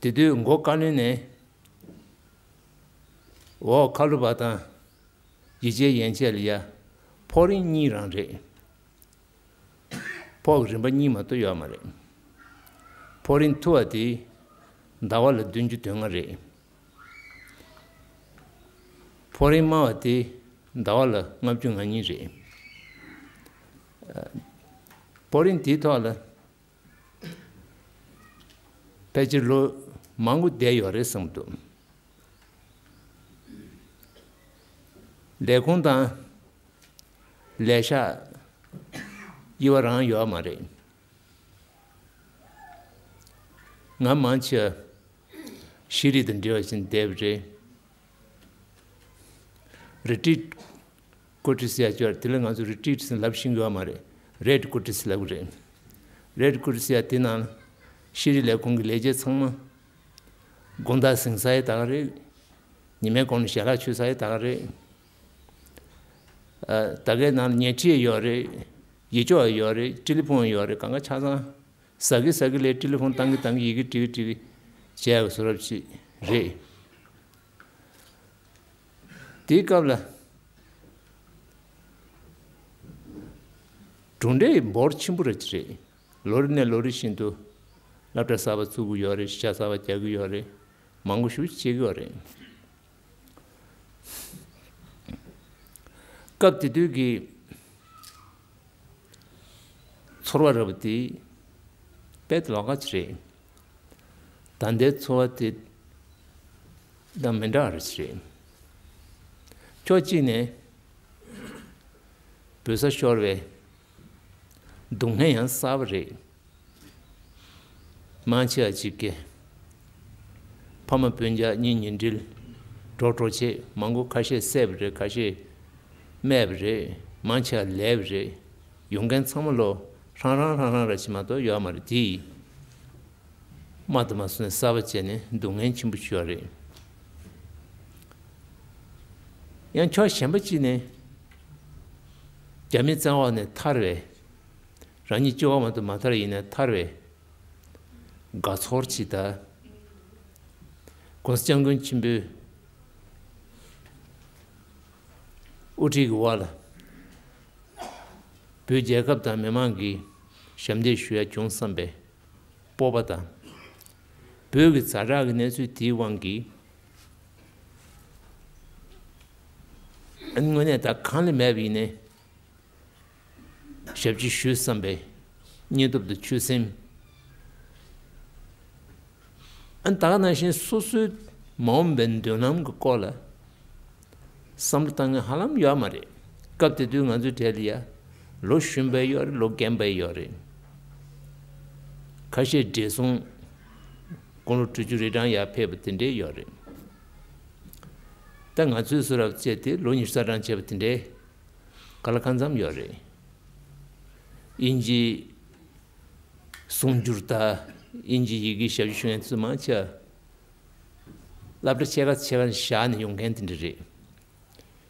དེ་དུས་མགོ་བཀའ་བློན་ནས་འོག་ཁ་ལོ་པ་དང་ཡི་ཆད་ཡན་ཆད་ལ་ཡ་ཕོགས་རིང་གཉིས་རང་རེད། ཕོགས་རིམ་པ་གཉིས་མ་གཏོགས་ཡོད་མ་རེད། ཕོགས་རིང་མཐོ་བ་དེ་ཟླ་བ་ལ་བདུན་ཅུ་དོན་ལྔ་རེད། ཕོགས་རིང་དམའ་བ་དེ་ཟླ་བ་ལ་ལྔ་བཅུ་ང་གཉིས་རེད། ཕོགས་རིང་དེའི་ཐོག་ལ་ཕལ་ཆེར་ལོ་མང་པོ་བསྡད་ཡོད་རེད་བསམ་འདུག་ལས་ཁུངས་དང་ལས་ཤག་དབྱེ་བ་རང་ཡོད་མ་རེད། ང་མང་ཆེ་བ་ཤེས་རིག་དང་འབྲེལ་བ་ཞིག་བསྡད་པ་རེད། རི་ཊིཊ་ཀོ་ཊར་ཟེར་ཡ་ཅིག་ཡོད་རེད། དེ་ལ་ང་ཚོ་རི་ཊིཊ་ཟེར་ལབ་ཤེས་ཀྱི་ཡོད་མ་རེད། རེཌ་ཀོ་ཊར་ཟེར་ལབ་ཀྱི་རེད། རེཌ་ཀོ་ཊར་ཟེར་ཡ་དེ་ནང་ཤེས་རིག་ལས་ཁུངས་ཀྱི་ལས་བྱེད་ཚང་མ་དགོང་དག་ཟིང་ས་ཡི་ད་ག་རེད། ཉི་མའི་གུང་ལ་ཞལ་ལག་མཆོད་ས་ཡི་ད་ག་རེད། ཨ། ད་གའི་ནང་ལ་ཉལ་ཁྲི་ཡོད་རེད། ཡིད་འཇོག་ཡོད་རེད། ཊེ་ལི་ཕོན་ཡོད་རེད། གང་ག་ཆ་ཚང་ཟ་གི་ཟ་གི་ལས་ཊེ་ལི་ཕོན་བཏང་གི་བཏང་གི་ཡི་གེ་འབྲི་གི་འབྲི་གི་བྱས་ཡག་བཟོ་འདྲ་ཅིག་རེད། དེའི་སྐབས་ལ་གྲུབ་འབྲས་འབོར་ཆེན་པོ་རེད་ཅིག་རེད། ལོ་རེ་ནས་ལོ་རེ་བཞིན་དུ་སློབ་གྲྭ་གསར་པ་བཙུགས་ཀྱི་ཡོད་རེད། ཤག་གསར་པ་རྒྱག་གི་ཡོད་རེད། མང་པོ་ཞེ་པོ་ཅིག་བྱེད་ཀྱི་ཡོད་རེད། སྐབས་དེ་དུས་ཀྱི་ཚོར་བ་རབ་དེ་དཔེ་ལོགས་ཀ་ཅིག་རེད། ད་ལྟའི་ཚོར་བ་དེ་དང་མི་འདྲ་བ་རེད་ཅིག་རེད། ཕྱོགས་གཅིག་ནས་བོད་ས་ཤོར་བའི་སྡུག་བསྔལ་ཡང་གསར་པ་རེད། མང་ཆེ་བ་ཅིག་གིས་ཕ་མ་སྤུན་ཀྱག་གཉེན་ཉེ་འབྲེལ་གྲོགས་གྲོགས་བྱས། མང་པོ་ཁ་ཤས་བསད་པ་རེད། ཁ་ཤས་རྨས་པ་རེད། མང་ཆེ་བ་ལས་པ་རེད། ཡོང་མཁན་ཚང་མ་ལོ་རང་རང་རང་རང་ར་ཅིག་མ་གཏོགས་ཡོད་མ་རེད། དེ་ཡིས་མ་དང་མ་སོང་ནས་གསར་པ་བྱས་ནས་སྡུག་བསྔལ་ཆེན་པོ་ཞིག་ཡོད་རེད། ཡང་ཕྱོགས་གཞན་པ་གཅིག་ནས་རྒྱ་མི་བཙན་འོག་ནས་ཐར་བའི། རང་ཉིད་སྐྱེ་བ་མ་གཏོགས་མ་ཐར་ཡིན་ནའི་ཐར་བའི་དགའ་ཚོར་ཅིག་དང་། ༸གོང་ས་སྐྱབས་མགོན་ཆེན་པོའི་དབུ་ཁྲིད་ཀྱི་འོག་ལ་བོད་རྒྱལ་ཁབ་དང་མི་མང་གི་ཞབས་འདེགས་ཞུ་ཡ་བྱུང་བསམ་པའི་སྤོབས་པ་དང་། བོད་ཀྱི་ཛ་དྲག་གི་གནས་ཚུལ་དེའི་དབང་གིས་དངོས་གནས་ད་གང་ལས་མེད་པ་ཡིན་ནའི་ཞབས་ཕྱི་ཞུ་བསམ་པའི་སྙིང་སྟོབས་དང་ཆོད་སེམས། ཨ། ད་ག་ནང་བཞིན་སོ་སོའི་མ་འོངས་པའི་མདུན་ལམ་གྱི་སྐོར་ལ་བསམ་བློ་བཏང་མཁན་ཧ་ལམ་ཡོད་མ་རེད། སྐབས་དེ་དུས་ང་ཚོའི་གྲས་ལ་ཡ་ལོ་གཞོན་པ་ཡོད་རེད། ལོ་རྒན་པ་ཡོད་རེད། ཁ་ཤས་བགྲེས་སོང་། དགུང་ལོ་དྲུག་ཅུ་རེ་གྲངས་ཡར་ཕེབས་པ་དེ་འདྲས་ཡོད་རེད། ད་ང་ཚོའི་བཟོ་འདྲ་བྱས་ཏེ་ལོ་ཉི་ཤུ་རྩ་གྲངས་བྱས་པ་དེ་འདྲས་ག་ལ་གང་འཚམ་ཡོད་རེད། དབྱིན་ཇི་གསུང་སྒྱུར་དང་དབྱིན་ཇི་ཡི་གེ་ཞབས་ཞུ་ཞུ་མཁན་ཚོ་མང་ཆེ་བ་སློབ་གྲྭ་ཆེ་ཁག་ཆེ་ཁག་ནས་བཞག་ནས་ཡོང་མཁན་དེ་འདྲ་རེད།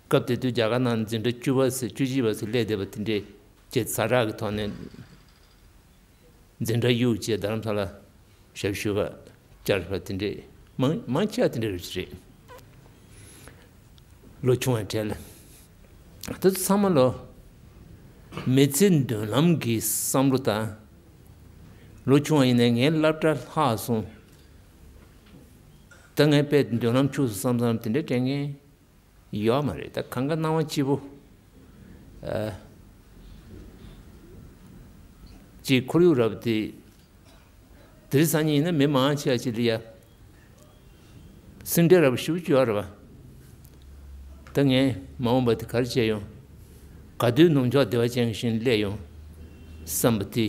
སྐབས་དེ་དུས་རྒྱ་གར་ནང་འཛིན་གྲྭ་བཅུ་པ་ཟེར་བཅུ་གཅིག་པ་ཟེར་སླེབས་བསྡད་པ་དེ་འདྲས་ཀྱི་ཛ་དྲག་གི་ཐོག་ནས་འཛིན་གྲྭ་གཡུག་བྱས་རྡ་རམ་ས་ལ་ཞབས་ཞུ་ག་བཅར་བ་དེ་འདྲས་མང་མང་ཆེ་བ་དེ་འདྲ་རེད། ལོ་ཆུང་བའི་གྲས་ལ། དེ་ཚོ་ཚང་མ་ལོ་མི་ཚེའི་མདུན་ལམ་གྱི་བསམ་བློ་དང་། ལོ་ཆུང་བ་ཡིན་ནའི་ངའི་སློབ་གྲྭ་ལྷག་སོང་། ད་ངའི་དཔེ་མདུན་ལམ་འཕྱུགས་སོང་བསམ་བསམ་དེ་འདྲའི་དྲན་མཁན་ཡོད་མ་རེད། ད་གང་ག་སྣང་བ་སྐྱིད་པོ། ཨ། ཅིག་ཁོར་ཡུག་རབ་དེ། དེ་རིང་སང་ཉིན་ཡིན་ན་མི་མང་ཆེ་བ་ཅིག་ལ་ཡ་སེམས་ཁྲལ་རབ་ཞེ་པོ་ཅིག་ཡོད་རེད་པ། ད་ངས་མ་འོངས་པ་དེ་ག་རེ་བྱས་ཡོང་། ག་དུས་ནུབ་ཕྱོགས་བདེ་བ་ཅན་གྱི་ཞིང་སླེབས་ཡོང་བསམ་པ་དེ།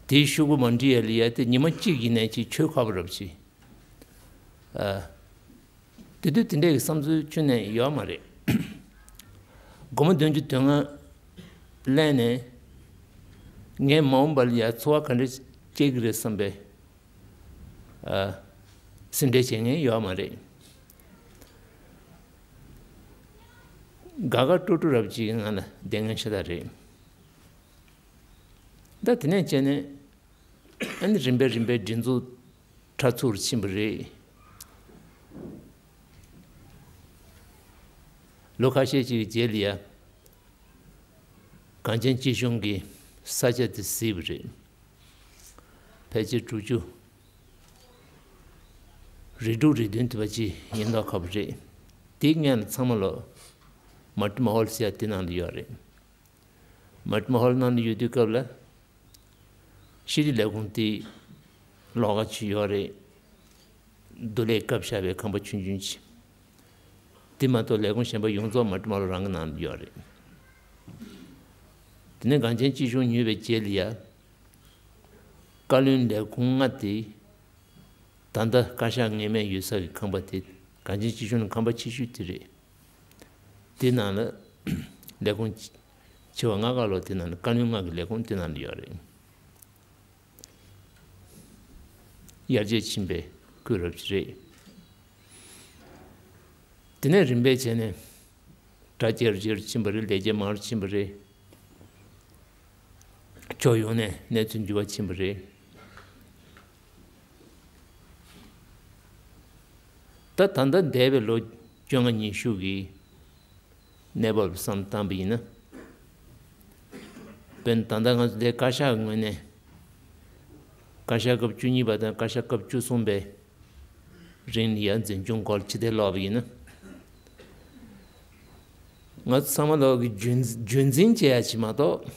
དེའི་ཤོག་གུ་མ་འབྲི་ཡ་ལ་ཡ་དེ་ཉི་མ་གཅིག་ཡིན་ནའི་ཅིག་འཁྱོལ་ཁག་པོ་རབ་ཅིག་ཨ། དེ་དུས་དེ་འདྲའི་བསམ་ཚུལ་ཁྱོན་ནས་ཡོད་མ་རེད། སྒོར་མོ་བདུན་ཅུ་དོན་ལྔ་ལེན་ནས་ངས་མ་འོངས་པ་ལ་ཡ་འཚོ་བ་ག་འདྲ་སྐྱེལ་གི་རེད་བསམ་པའི་ཨ། སེམས་ཁྲལ་བྱེད་མཁན་ཡོད་མ་རེད། དགའ་དགའ་སྤྲོ་སྤྲོ་རབ་ཅིག་ངང་ལ་བསྡད་མཁན་ཤ་སྟག་རེད། ད་དེ་ནས་བྱས་ནས། ཨ་ནི་རིམ་པས་རིམ་པས་སྒྲིག་འཛུགས་ཕྲ་ཚུར་ཕྱིན་པ་རེད། ལོ་ཁ་ཤས་ཅིག་གི་རྗེས་ལ་ཡ། གངས་ཅན་སྐྱིད་གཤོངས་ཀྱི་ས་ཆ་དེ་གཟིགས་པ་རེད། ཕལ་ཆེར་དྲུག་ཅུ་རེ་དྲུག་རེ་བདུན་དེ་བ་ཅིག་ཡིན་མདོག་ཁ་པོ་རེད། དེའི་སྔོན་ལ་ཚང་མ་ལོ་མལ་ཊི་མ་ཧོལ་ཟེར་ཡ་དེ་ནང་ལ་ཡོད་རེད། མལ་ཊི་མ་ཧོལ་ནང་ལ་ཡོད་དུས་སྐབས་ལ། ཤེས་རིག་ལས་ཁུངས་དེ་ལོགས་ཀ་ཅིག་ཡོད་རེད། རྡོ་ལས་བཀབ་བཞག་པའི་ཁང་པ་ཆུང་ཆུང་ཅིག་དེ་མ་གཏོགས་ལས་ཁུངས་གཞན་པ་ཡོངས་རྫོགས་མལ་ཊི་མ་ཧོལ་རང་གི་ནང་ལ་ཡོད་རེད། དེ་ནས་གངས་ཅན་སྐྱིད་གཤོངས་ཉོས་པའི་རྗེས་ལ་ཡ། བཀའ་བློན་ལས་ཁུངས་ལྔ་དེ། ད་ལྟ་བཀའ་ཤག་སྔོན་མའི་ཡོད་ས་གི་ཁང་པ་དེ་ གངས་ཅན་སྐྱིད་གཤོངས་ནི་ཁང་པ་ཆེ་ཤོས་དེ་རེད། དེ་ནང་ལ་ལས་ཁུངས་ཆེ་བ་ལྔ་ཁག་ལོ་དེ་ནང་ལ་བཀའ་བློན་ལྔ་གི་ལས་ཁུངས་དེ་ནང་ལ་ཡོད་རེད། ཡར་རྒྱས་ཕྱིན་པའི་སྐུ་རབ་ཅིག་རེད། དེ་ནས་རིམ་པས་བྱས་ནས་གྲ་རྒྱས་རུ་རྒྱས་རུ་ཕྱིན་པ་རེད། ལས་བྱེད་མང་རུ་ཕྱིན་པ་རེད། ཕྱོགས་ཡོངས་ནས་གནས་ཚུལ་འགྱུར་བ་ཕྱིན་པ་རེད། ད་ད་ལྟ་འདས་པའི་ལོ་བཅོ་ལྔ་ཉི་ཤུ་གི་གནས་བབ་བསམ་བཏང་པ་ཡིན་ན། དཔེར་ན་ད་ལྟ་ང་ཚོ་འདིར་བཀའ་ཤག་གི་ངོས་ནས་བཀའ་ཤག་སྐབས་བཅུ་གཉིས་པ་དང་བཀའ་ཤག་སྐབས་བཅུ་གསུམ་པའི་རིང་ལ་ཡང་འཛིན་སྐྱོང་སྐོར་ཕྱི་བལྟས་ཀློག་པ་ཡིན་ན། ང་ཚོ་ཚང་མ་ལོག་གི་རྒྱུན་རྒྱུན་འཛིན་བྱེད་ཡ་ཅིག་མ་གཏོགས་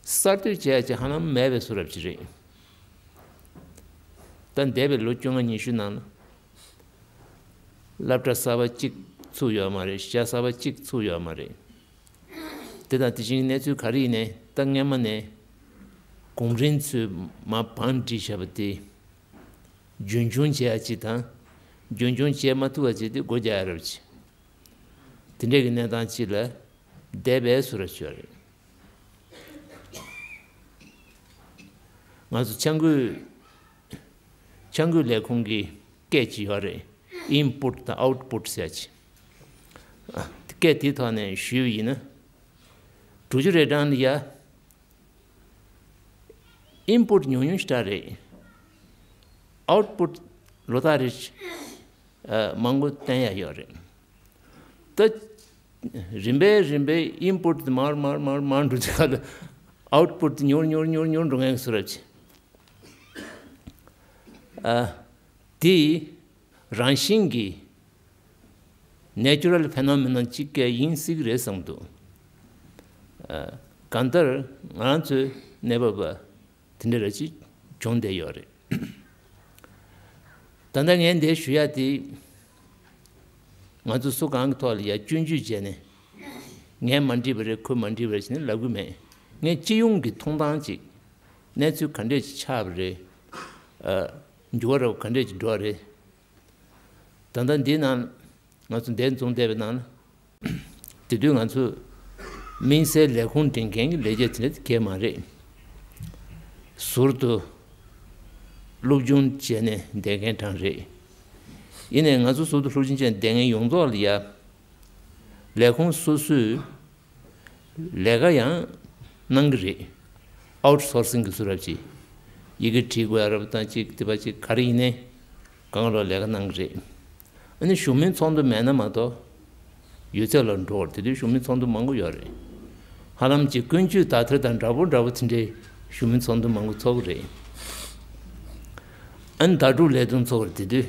གསར་གཏོད་བྱེད་ཡ་ཅིག་ཧ་ལམ་མེད་པའི་བཟོ་འདྲ་ཅིག་རེད། ད་འདས་པའི་ལོ་བཅོ་ལྔ་ཉི་ཤུ་ནང་ལ་སློབ་གྲྭ་གསར་པ་གཅིག་ཚུགས་ཡོད་མ་རེད། གཞིས་ཆགས་གསར་པ་གཅིག་ཚུགས་ཡོད་མ་རེད། དེ་དང་དེ་བཞིན་གནས་ཚུལ་ག་རེ་ཡིན་ནའི་ད་སྔན་མ་ནས་གོང་རིམ་ཚོས་མར་བང་བསྒྲིགས་བཞག་པ་དེ་རྒྱུན་འཁྱོངས་བྱེད་ཡ་ཅིག་དང་། རྒྱུན་འཁྱོངས་བྱེད་མ་ཐུབ་པ་བྱས་ཏེ་སྒོ་རྒྱག་ཡ་རབ་ཅིག་དེ་འདྲས་ཀྱི་གནས་སྟངས་ཅིག་ལ་བསྡད་པའི་བཟོ་འདྲ་ཅིག་ཡོད་རེད། ང་ཚོ་ཆ་བགོས་ཆ་བགོས་ལས་ཁུངས་ཀྱི་སྐད་ཅིག་ཡོད་རེད། ཨིན་པུཊ་དང་ཨའུཊ་པུཊ་ཟེར་ཅིག་ཨ། སྐད་དེའི་ཐོག་ནས་ཞུས་པ་ཡིན་ན། དྲུག་ཅུ་རེ་གྲངས་ལ་ཡ། ཨིན་པུཊ་ཉུང་ཉུང་ཞིག་རེད། ཨའུཊ་པུཊ་ལོ་ལྟར་རེ་ཨ། མང་པོ་བཏོན་ཡ་ཡོད་རེད། ད་རིམ་པས་རིམ་པས་ཨིན་པུཊ་དེ་མར་མར་མར་མར་འགྲོ་དུས་སྐབས་ལ་ཨའུཊ་པུཊ་དེ་ཉུང་ཉུང་ཉུང་ཉུང་འགྲོ་མཁན་བཟོ་འདྲ་ཅིག་ཨ། དེ་རང་བཞིན་གྱིས་ནེ་ཅུ་རལ་ཕེ་ནོ་མེ་ནོན་གཅིག་ག་ཡིན་སྲིད་ཀྱི་རེད་བསམ་འདུག་ཨ། གང་ལྟར་ང་རང་ཚོའི་གནས་བབ་པ་དེ་འདྲ་ར་ཅིག་བྱུང་བསྡད་ཡོད་རེད། ད་ལྟ་ངས་འདིར་ཞུ་ཡ་དེ། ང་ཚོ་སུ་གང་གི་ཐོག་ལ་ཡ་སྐྱོན་བརྗོད་བྱས་ནས། ངས་མ་འགྲིག་པ་རེད། ཁོས་མ་འགྲིག་པ་རེད་ཟེར་ནས་ལབ་གི་མེད། ངས་སྤྱི་ཡོངས་ཀྱི་མཐོང་སྟངས་ཅིག་གནས་ཚུལ་ག་འདྲས་ཅིག་ཆགས་པ་རེད། ཨ། འགྱུར་བ་རབ་ག་འདྲས་ཅིག་འགྲོ་བ་རེད། ད་ལྟ་འདི་ནང་ང་ཚོ་འདིར་འཛོམས་བསྡད་པའི་ནང་ལ། དེ་དུས་ང་ཚོ་དམིགས་བསལ་ལས་ཁུངས་འབྲེལ་མཁན་གྱི་ལས་བྱེད་དེ་འདྲ་གང་ཡང་མ་རེད། ཟུར་དུ་སློབ་སྦྱོང་བྱས་ནས་བསྡད་མཁན་གྲངས་རེད། ཡིན་ནའི་ང་ཚོ་ཟུར་དུ་སློབ་སྦྱོང་བྱས་ནས་བསྡད་མཁན་ཡོངས་རྫོགས་ལ་ཡ། ལས་ཁུངས་སོ་སོའི་ལས་ཀ་ཡང་གནང་གི་རེད། ཨའུཊ་སོར་སིང་གི་བཟོ་འདྲ་ཅིག་ཡི་གེ་བྲིས་དགོས་ཡ་རབ་དང་གཅིག་དེ་པ་གཅིག་ག་རེ་ཡིན་ནའི་གང་ལ་ལས་ཀ་གནང་གི་རེད། ཨ་ནི་གཞུང་མིན་ཚོགས་འདུ་མེད་ན་མ་གཏོགས་ཡོད་ཚད་ལ་འགྲོ་བར་དེ་དུས་གཞུང་མིན་ཚོགས་འདུ་མང་པོ་ཡོད་རེད། ཧ་ལམ་གྱི་ཀུན་སྤྱོད་དག་ཐེར་དང་འདྲ་པོ་འདྲ་པོ་དེ་འདྲའི་གཞུང་མིན་ཚོགས་འདུ་མང་པོ་ཚོགས་ཀྱི་རེད། ཨ་ནི་ཟླ་དྲུག་ལས་དོན་ཚོགས་པར་དེ་དུས་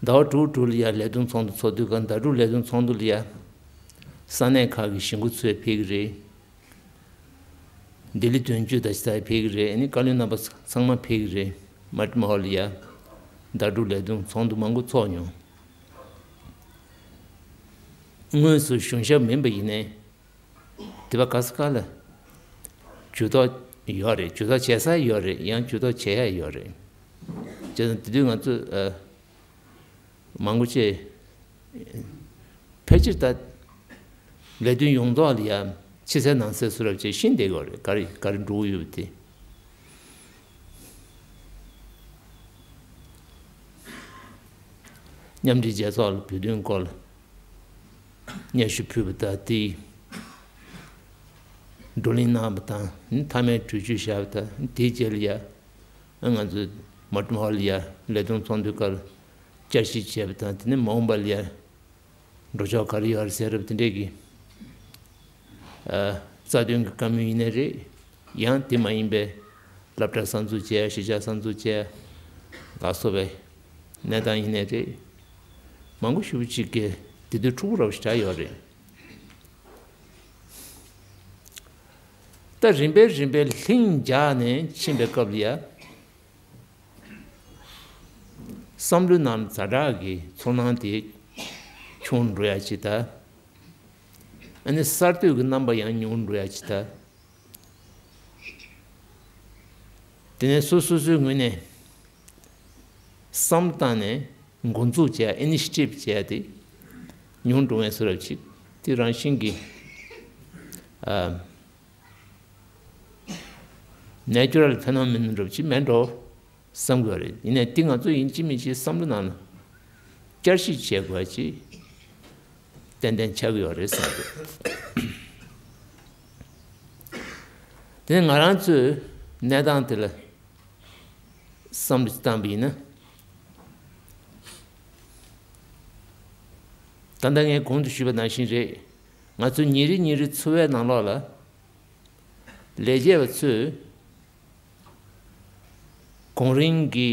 ཟླ་བ་དྲུག་དྲུག་ལ་ཡ་ལས་དོན་ཚོགས་འདུ་ཚོགས་དུས་གང་ཟླ་དྲུག་ལས་དོན་ཚོགས་འདུ་ལ་ཡ། ས་གནས་ཁག་གི་གཞིས་འགོ་ཚོས་ཕེབས་ཀྱི་རེད། ལྡི་ལི་དོན་གཅོད་དང་ཞིག་ཕེབས་ཀྱི་རེད། ཨ་ནི་བཀའ་བློན་རྣམ་པ་ཚང་མ་ཕེབས་ཀྱི་རེད། མར་ཊིན་ཧོལ་ལ་ཡ་ཟླ་དྲུག་ལས་དོན་ཚོགས་འདུ་མང་པོ་ཚོགས་མྱོང་། དངོས་སུ་གཞུང་ཞབས་མིན་པ་ཡིན་ནའི་དེ་པ་ག་ས་ག་ལ་ཇུས་གཏོགས་ཡོད་རེད། ཇུས་གཏོགས་བྱེད་ས་ཡོད་རེད། ཡང་ཇུས་གཏོགས་བྱེད་ཡ་ཡོད་རེད། བྱས་ཙང་དེ་དུས་ང་ཚོ་ཨ། མང་པོ་ཅིག་ཕལ་ཆེར་ད་ལས་དོན་ཡོངས་རྫོགས་ལ་ཡ་ཕྱི་གསལ་ནང་གསལ་བཟོ་འདྲ་ཅིག་ཤེས་བསྡད་ཡོད་རེད། ག་རེ་ག་རེ་འགྲོ་གི་ཡོད་པ་དེ། མཉམ་འབྲེལ་རྒྱལ་ཚོགས་ལ་བོད་དོན་སྐོར་ལ་སྙན་ཞུ་ཕུལ་བ་དང་དེའི་བགྲོ་གླེང་གནང་བ་དང་མཐའ་མའི་གྲོས་ཆོད་བཞག་པ་དང་དེའི་རྗེས་ལ་ཡ། ང་ཚོས་མར་ཊིན་ཧོལ་ལ་ཡ་ལས་དོན་ཚོགས་འདུའི་སྐབས་བསྐྱར་ཞིབ་བྱས་པ་དང་དེ་ནས་མ་འོངས་པ་ལ་ཡ་འགྲོ་ཕྱོགས་ག་རེ་ཡོད་རེད་ཟེར་རབས་དེ་འདྲས་ཀྱི་ཨ། རྩ་དོན་གྱི་བཀའ་མོལ་ཡིན་ནའི་རེད། ཡང་དེ་མ་ཡིན་པའི་སློབ་གྲྭ་གསར་འཛུགས་བྱས་ཡ་གཞིས་ཆགས་གསར་འཛུགས་བྱས་ཡ་ལ་སོགས་པའི་གནས་སྟངས་ཡིན་ནའི་རེད། མང་པོ་ཞེ་པོ་ཅིག་གིས་དེ་དུས་འཁྲུག་པོ་རབ་ཞིག་ཆགས་ཡོད་རེད། ད་རིམ་པས་རིམ་པས་ལྷིང་འཇགས་ནས་ཕྱིན་པའི་སྐབས་ལ་ཡ། བསམ་བློའི་ནང་ཛ་དྲག་གི་ཚོར་སྣང་དེ་ཆུང་འགྲོ་ཡ་ཅིག་དང་། ཨ་ནི་གསར་གཏོད་ཀྱི་རྣམ་པ་ཡང་ཉུང་འགྲོ་ཡ་ཅིག་དང་། དེ་ནས་སོ་སོ་སོའི་ངོས་ནས་བསམ་བཏང་ནས་ འགོ་འཛུགས་བྱས་ཨི་ནི་ཤི་ཊིབ་བྱས་ཏེ་ཉུང་འགྲོ་ངེས་བཟོ་འདྲ་ཅིག་དེ་རང་བཞིན་གྱིས་ཨ་ནེ་ཅུ་རལ་ཕེ་ནོ་མེ་ནོན་འདྲ་ཅིག་མེད་འགྲོ་བསམ་གྱི་ཡོད་རེད། ཡིན་ནའི་དེ་ང་ཚོ་ཡིན་གཅིག་མིན་གཅིག་བསམ་བློ་ནང་ལ་བསྐྱར་ཞིབ་བྱེད་དགོས་ཅིག་ཏན་ཏན་ཆགས་ཀྱི་ཡོད་རེད་བསམ་གྱི་འདུག་དེ་ནས་ང་རང་ཚོའི་གནས་སྟངས་དེ་ལ་བསམ་བློ་བཏང་པ་ཡིན་ན། ད་ལྟ་ངས་གོང་དུ་ཞུས་པ་ནང་བཞིན་རེད། ང་ཚོ་ཉིན་རེ་ཉིན་རེ་འཚོ་བའི་ནང་ལོགས་ལ་ལས་བྱེད་པ་ཚོས་གོང་རིམ་གྱི་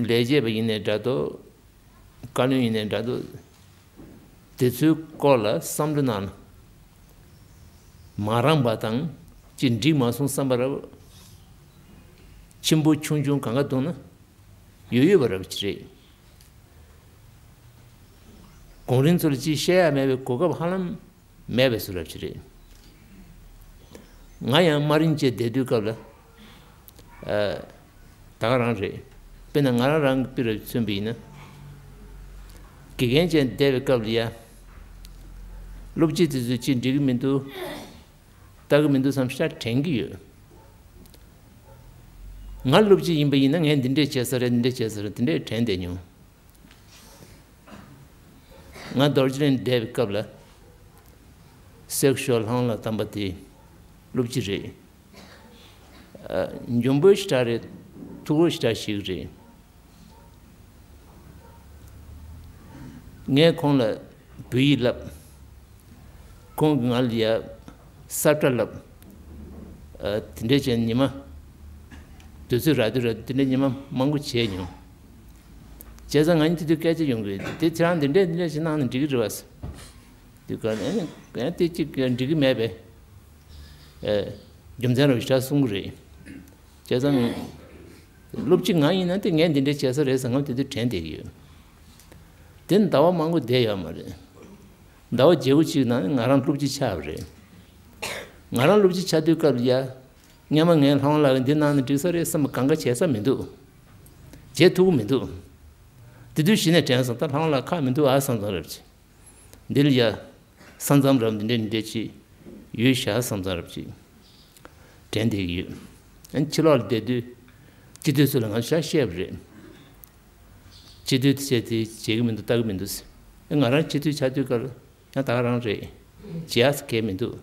ལས་བྱེད་པ་ཡིན་ནའི་འདྲ་འདུག་བཀའ་བློན་ཡིན་ནའི་འདྲ་འདུག་དེ་ཚོའི་སྐོར་ལ་བསམ་བློ་ནང་ལ་མ་རངས་པ་དང་ཅི་འགྲིག་མ་སོང་བསམ་པ་ར་ཆེན་པོ་ཆུང་ཆུང་གང་ག་འདུག་ན་ཡོད་ཡོད་པ་ར་ཅིག་རེད། གོང་རིམ་ཚོ་ལ་ཅིག་བཤད་ཡ་མེད་པའི་གོ་སྐབས་ཧ་ལམ་མེད་པའི་བཟོ་འདྲ་ཅིག་རེད། ང་ཡང་དམའ་རིམ་བཅས་བསྡད་དུས་སྐབས་ལ་ཨ་ད་ག་རང་རེད། དཔེར་ན་ང་རང་རང་གི་དཔེ་ར་མཚོན་པ་ཡིན་ན། དགེ་རྒན་བཅས་བསྡད་པའི་སྐབས་ལ་ཡ་སློབ་སྤྱི་དེ་ཚོས་ཅིག་འགྲིག་གི་མི་འདུག་ལྟ་གི་མི་འདུག་བསམ་ཤ་དྲན་གི་ཡོད། ང་སློབ་སྤྱི་ཡིན་པ་ཡིན་ན་ངས་འདི་འདྲས་བྱས་ས་རེད། འདི་འདྲས་བྱས་ས་རེད། འདི་འདྲས་དྲན་བསྡད་མྱོང་། ང་རྡོ་རྗེ་གླིང་བསྡད་པའི་སྐབས་ལ་སེག་ཤོ་ལྷང་ལ་དམ་པ་དེ་སློབ་སྤྱི་རེད། ཨ་འཇོན་པོ་ཞེ་དྲག་རེད། ཐུགས་རོགས་ཞེ་དྲག་ཞིག་རེད། ངས་ཁོང་ལ་བོད་ཡིག་བསླབ། ཁོང་གིས་ང་ལ་ཡ་ས་བཀྲ་བསླབ། ཨ་དེ་འདྲས་བྱས་ཉི་མ་དུས་ཚོད་རག་དུས་རག་དུས་དེ་འདྲས་ཉི་མ་མང་པོ་བྱས་མྱོང་། བྱས་ཙང་ང་གཉིས་དེ་དུས་སྐད་ཆ་ཡོང་གི་རེད། དེ་ཁྱེད་རང་འདི་འདྲས་འདི་འདྲས་ཞིག་གནང་ན་འགྲིག་གི་རེད་བ། དེ་ག་ནས་ཨ་ནི་དེ་གཅིག་འགྲིག་གི་མེད་པས། ཨ་རྒྱུ་མཚན་རོ་ཞེ་དྲག་གསུང་གི་རེད། བྱས་ཙང་། སློབ་སྤྱི་ང་ཡིན་ན་དེ་ངས་འདི་འདྲ་བྱས་ས་རེད་ཟེར་ངས་དེ་དུས་དྲན་བསྡད་ཀྱི་ཡོད། དེ་ཟླ་བ་མང་པོ་བསྡད་ཡོད་མ་རེད། ཟླ་བ་བརྒྱད་དགུ་ཅིག་ནང་ང་རང་སློབ་སྤྱི་ཆགས་པ་རེད། ང་རང་སློབ་སྤྱི་ཆགས་དུས་སྐབས་ལ་ཡ། སྔོན་མ་ངས་ལྷང་ལགས་འདི་གནང་ན་འགྲིག་ས་རེད་བསམ་པ་གང་ག་བྱས་ས་མི་འདུག་བྱེད་ཐུབ་ཀྱི་མི་འདུག་དེ་དུས་གཞི་ནས་དྲན་སོང་། ད་ལྷང་ལགས་ཁག་མི་འདུག་ཨ་བསམ་བསམ་རབ་ཅིག་འདི་ལ་ཡ། ས་མཚམས་རབ་འདི་འདྲས་འདི་འདྲས་ཅིག་ཡོད་ཤག་ས་མཚམས་རབ་ཅིག་དྲན་བསྡད་ཀྱི་ཡོད། ཨ་ཕྱི་ལོགས་ལ་བསྡད་དུས་སྤྱི་འཐུས་ཚོ་ལ་ང་ཤ་བཤད་པ་རེད། སྤྱི་འཐུས་དེ་བྱས་དེ་བྱེད་ཀྱི་མི་འདུག་ལྟ་གི་མི་འདུག་ཟེར། ཨ་ང་རང་སྤྱི་འཐུས་ཆགས་དུས་སྐབས་ཡང་ད་ག་རང་རེད། བྱེད་ཡག་གང་ཡང་མི་འདུག་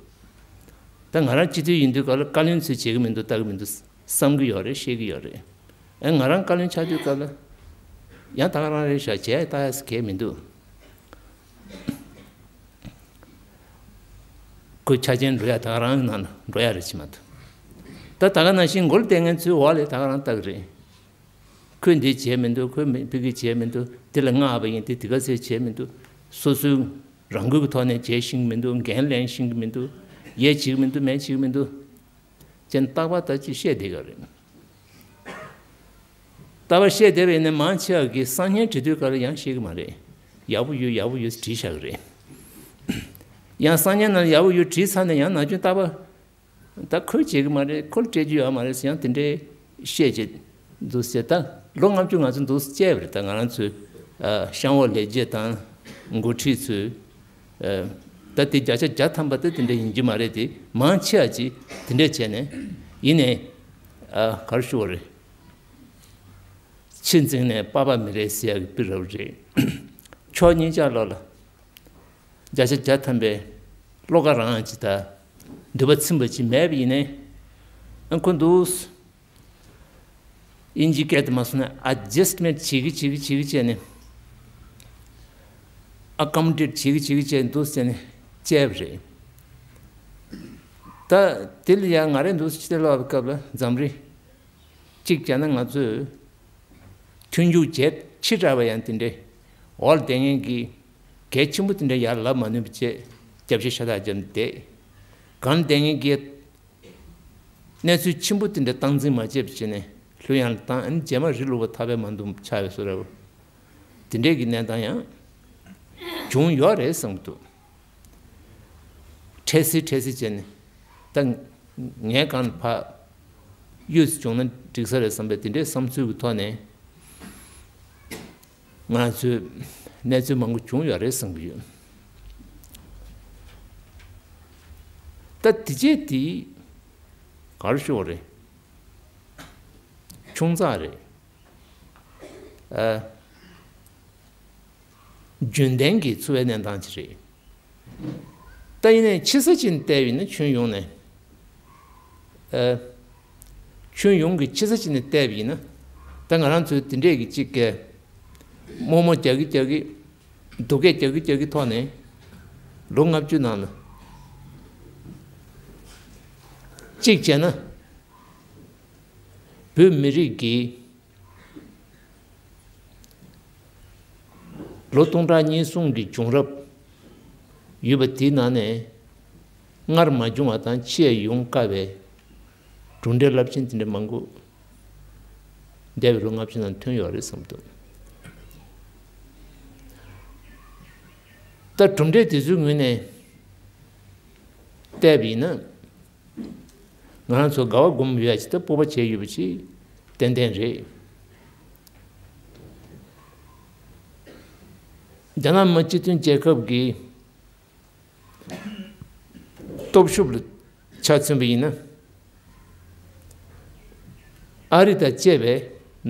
ད་ང་རང་སྤྱི་འཐུས་ཡིན་དུས་སྐབས་ལ་བཀའ་བློན་ཚོས་བྱེད་ཀྱི་མི་འདུག་ལྟ་གི་མི་འདུག་བསམ་གྱི་ཡོད་རེད། ཤེས་ཀྱི་ཡོད་རེད། ཨ་ང་རང་བཀའ་བློན་ཆགས་དུས་སྐབས་ལ་ཡང་ད་ག་རང་རེད་ཤག་བྱེད་ཡག་ལྟ་ཡག་གང་ཡང་མི་འདུག་ཁོའི་ཆ་རྐྱེན་འགྲོ་ཡ་ད་ག་རང་ནང་འགྲོ་ཡ་རེད་ཅི་མ་གཏོགས། ད་ད་ག་ནང་བཞིན་མགོ་ལ་བསྡད་མཁན་ཚོའི་འོག་ལ་ད་ག་རང་ལྟ་གི་རེད། ཁོས་འདི་བྱས་མི་འདུག་ཁོས་མི་ཕ་གི་བྱས་མི་འདུག་འདི་ལ་མངགས་པ་ཡིན། འདི་དེ་ག་ཚོད་བྱས་མི་འདུག་སོ་སོའི་རང་འགུལ་གྱི་ཐོག་ནས་བྱས་ཤེས་ཀྱི་མི་འདུག་འགན་ལེན་ཤེས་ཀྱི་མི་འདུག་ཡས་བྱེད་ཀྱི་མི་འདུག་མེད་བྱེད་ཀྱི་མི་འདུག་ཅན་རྟག་པར་ད་ཅི་བཤད་བསྡད་ཀྱི་རེད། རྟག་པར་བཤད་བསྡད་པ་ཡིན་ན་མང་ཆེ་བ་གིས་གསང་སྙན་བྲིས་དུས་སྐབས་ལ་ཡང་ཤེས་ཀྱི་མ་རེད། ཡག་པོ་ཡོད་ཡག་པོ་ཡོད་བྲིས་བཞག་གི་རེད། ཡང་གསང་སྙན་ནང་ཡག་པོ་ཡོད་བྲིས་ཚར་ནས་ཡང་ནམ་རྒྱུན་རྟག་པར་ད་ཁོས་བྱེད་ཀྱི་མ་རེད། ཁོ་ལ་སྤྲད་རྒྱུ་ཡོད་མ་རེད་ཟེར་ཡང་དེ་འདྲའི་བཤད་བྱེད་འདུག་ཟེར། ད་ལོ་ལྔ་བཅུ་ང་ཚོ་འདུག་བཅད་པ་རེད། ད་ང་རང་ཚོའི་ཨ་གཤམ་འོག་ལས་བྱེད་དང་འགོ་ཁྲིད་ཚོས་ཨ་ད་དེ་བརྒྱ་ཆ་བརྒྱ་ཐམ་པ་ད་དེ་འདྲ་ཡིན་གྱི་མ་རེད་དེ། མང་ཆེ་བ་ཅིག་དེ་འདྲ་བྱས་ནས་ཡིན་ནའི་ཨ་ག་རེ་ཞུ་བ་རེད། ཕྱི་འཛིང་ནས་པགས་པ་མི་རེག་ཟེར་ཡག་གི་དཔེ་རབ་རེད། ཕྱོགས་གཉིས་ཆ་ལོག་ལ་བརྒྱ་ཆ་བརྒྱ་ཐམ་པའི་བློ་དགའ་རང་ཅིག་དང་འདོད་པ་ཚིམ་པ་ཅིག་མེད་པ་ཡིན་ནའི་ཨ་ཁོ་འདུག་དབྱིན་ཇིའི་སྐད་དུ་མ་སོང་ན་ཨ་ཇེ་སི་ཊི་མེན་ཊི་བྱེད་ཀྱི་བྱེད་ཀྱི་བྱེད་ཀྱི་བྱས་ནས། ཨ་ཀོ་མོ་ཌེ་ཊི་བྱེད་ཀྱི་བྱེད་ཀྱི་བྱས་འདུག་ཟེར་ནས་བྱས་པ་རེད། ད་དེ་ལ་ཡང་ང་རང་འདུག་སེ་ཕྱི་ལོགས་པའི་སྐབས་ལ་འཛམ་རི་གཅིག་བྱས་ན་ང་ཚོས་མཐུན་འཇུག་བྱེད་ཕྱི་དྲགས་པ་ཡང་དེ་འདྲའི་འོག་ལ་བསྡད་མཁན་གྱི་གལ་ཆེན་པོ་དེ་འདྲ་ཡར་ལབ་མ་ནུས་པ་བྱས་རྒྱབ་ཤ་ཤ་སྟག་བརྒྱབ་ནས་བསྡད། གང་ལ་བསྡད་མཁན་གྱི་གནས་ཚུལ་ཆེན་པོ་དེ་འདྲ་སྟངས་འཛིན་མ་བྱས་པ་བྱས་ནས་ལྷོད་ཡངས་ལ་བཏང་། ཨ་ནི་རྗེས་མ་རི་ལུག་པ་ཐག་པས་མ་འདུམ་ཆགས་པའི་བཟོ་འདྲ་བོ། དེ་འདྲས་ཀྱི་གནས་སྟངས་ཡང་བྱུང་ཡོད་རེད་བསམ་གྱི་འདུག་འཕྲལ་སེལ་འཕྲལ་སེལ་བྱས་ནས་ད་ངས་གང་ཕར་གཡུས་སུ་བྱུང་ན་འགྲིག་ས་རེད་བསམ་པའི་དེ་འདྲའི་བསམ་ཚུལ་གྱི་ཐོག་ནས་ ང་ཚོས་གནས་ཚུལ་མང་པོ་བྱུང་ཡོད་རེད་བསམ་གྱི་ཡོད། ད་དེ་རྗེས་དེ་ག་རེ་ཤོར་རེད། ཆུང་ཙག་རེད། ཨ། རྒྱུན་ལྡན་གྱི་འཚོ་བའི་གནས་སྟངས་ཅིག་རེད། ད་ཡིན་ནའི་ཕྱི་ས་ཅིག་ནས་བལྟས་པ་ཡིན་ན། ཁྱོན་ཡོངས་ནས། ཨ། ཁྱོན་ཡོངས་ཀྱི་ཕྱི་ས་ཅིག་ནས་བལྟས་པ་ཡིན་ན། ད་ང་རང་ཚོའི་དེ་འདྲས་ཀྱི་གཅིག་གི་རྨོ་མོ་རྒྱག་གི་རྒྱག་གི། སྡུག་སྐད་རྒྱག་གི་རྒྱག་གི་ཐོག་ནས། ལོ་ལྔ་བཅུ་ནང་ལ། གཅིག་བྱས་ན། བོད་མི་རིགས་ཀྱི་ལོ་སྟོང་ཕྲག་གཉིས་གསུམ་གྱི་བྱུང་རབས་ཡོད་པ་དེའི་ནང་ནས། སྔར་མ་བྱུང་བ་དང་ཕྱིས་ཡོང་དཀའ་བའི་གྲུབ་འབྲས་རླབས་ཆེན་དེ་འདྲ་མང་པོ་འདས་པའི་ལོ་ལྔ་བཅུ་ནང་ཐོན་ཡོད་རེད་བསམ་འདུག། ད་གྲུབ་འབྲས་དེ་ཚོའི་ངོས་ནས་བལྟས་པ་ཡིན་ན། ང་རང་ཚོ་དགའ་བ་སྒོམ་ཡོད་ཡ་ཅིག་དང་། སྤོབས་པ་བྱས་ཡོད་པ་ཅིག་ཏན་ཏན་རེད། རྒྱ་ནག་མི་སྤྱི་མཐུན་རྒྱལ་ཁབ་ཀྱི་སྟོབས་ཤུགས་ལ་ཆ་མཚོན་པ་ཡིན་ན། ཨ་རི་དང་བཅས་པའི་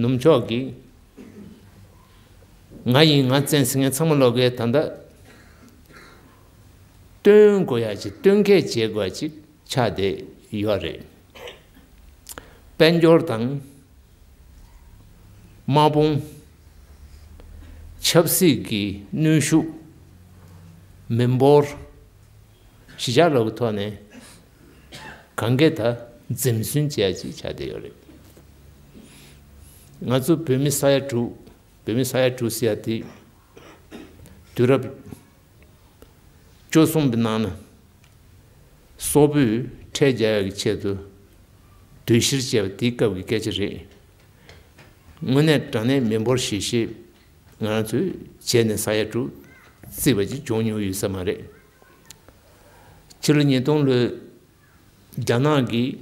ནུབ་ཕྱོགས་ཀྱི་ང་ཡིན་ང་བཙན་ཟེར་མཁན་ཚང་མ་ལོག་གིས་ད་ལྟ་སྟོན་དགོས་ཡ་ཅིག་སྟོན་ཁས་བྱེད་དགོས་ཡ་ཅིག་ཆགས་བསྡད་ཡོད་རེད། དཔལ་འབྱོར་དང་། དམག་དཔུང་། ཆབ་སྲིད་ཀྱི་གནོན་ཤུགས། མི་འབོར། གཞིས་ཆགས་ལོག་གི་ཐོག་ནས་གང་གས་ད་འཛེམ་ཟོན་བྱེད་ཡ་ཅིག་ཆགས་བསྡད་ཡོད་རེད། ང་ཚོ་བོད་མི་ས་ཡ་དྲུག་བོད་མི་ས་ཡ་དྲུག་ཟེར་ཡ་དེ། དུས་རབས་བཅུ་གསུམ་པའི་ནང་ན་སོག་པོས་ཁྲལ་རྒྱག་ཡག་གི་ཆེད་དུ་སྡུད་ཤེར་བྱས་པ་དེའི་སྐབས་ཀྱི་སྐད་ཆ་རེད། དངོས་གནས་དྲང་གནས་མི་འབོར་གཞིས་བྱེས་ང་རང་ཚོས་བྱས་ནས་ས་ཡ་དྲུག་བརྩིས་པ་ཅིག་བྱུང་མྱོང་ཡོད་ས་མ་རེད། ཕྱི་ལོ་ཉིས་སྟོང་ལོའི་རྒྱ་ནག་གིས།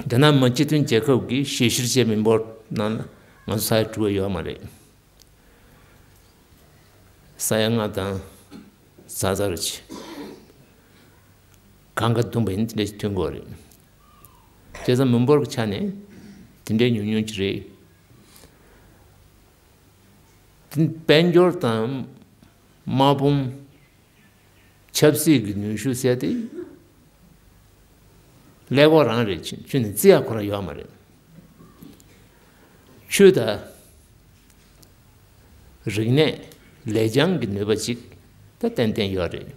རྒྱ་ནག་མི་སྤྱི་མཐུན་རྒྱལ་ཁབ་ཀྱིས་གཞིས་བྱེས་མི་འབོར་ནང་ལ་ང་ཚོ་ས་ཡ་དྲུག་ཡོད་མ་རེད། ས་ཡ་ལྔ་དང་ཙག་ཙག་རེད། གང་ག་བསྡོམས་པ་ཡིན་ན་དེ་འདྲ་ཞིག་ཐོན་གྱི་ཡོད་རེད། བྱས་ཙང་མི་འབོར་གྱི་ཆ་ནས་དེ་འདྲའི་ཉུང་ཉུང་ཅིག་རེད། དེ་དཔལ་འབྱོར་དང་དམག་དཔུང་། ཆབ་སྲིད་ཀྱི་ནུས་ཤུགས་ཟེར་དེ་ཀླད་ཀོར་རང་རེད། ཁྱོན་ནས་བརྩི་ཡག་ཁོ་རང་ཡོད་མ་རེད། ཆོས་དང་རིག་གནས་ལེགས་བྱང་གི་ནུས་པ་ཅིག་ད་ཏན་ཏན་ཡོད་རེད།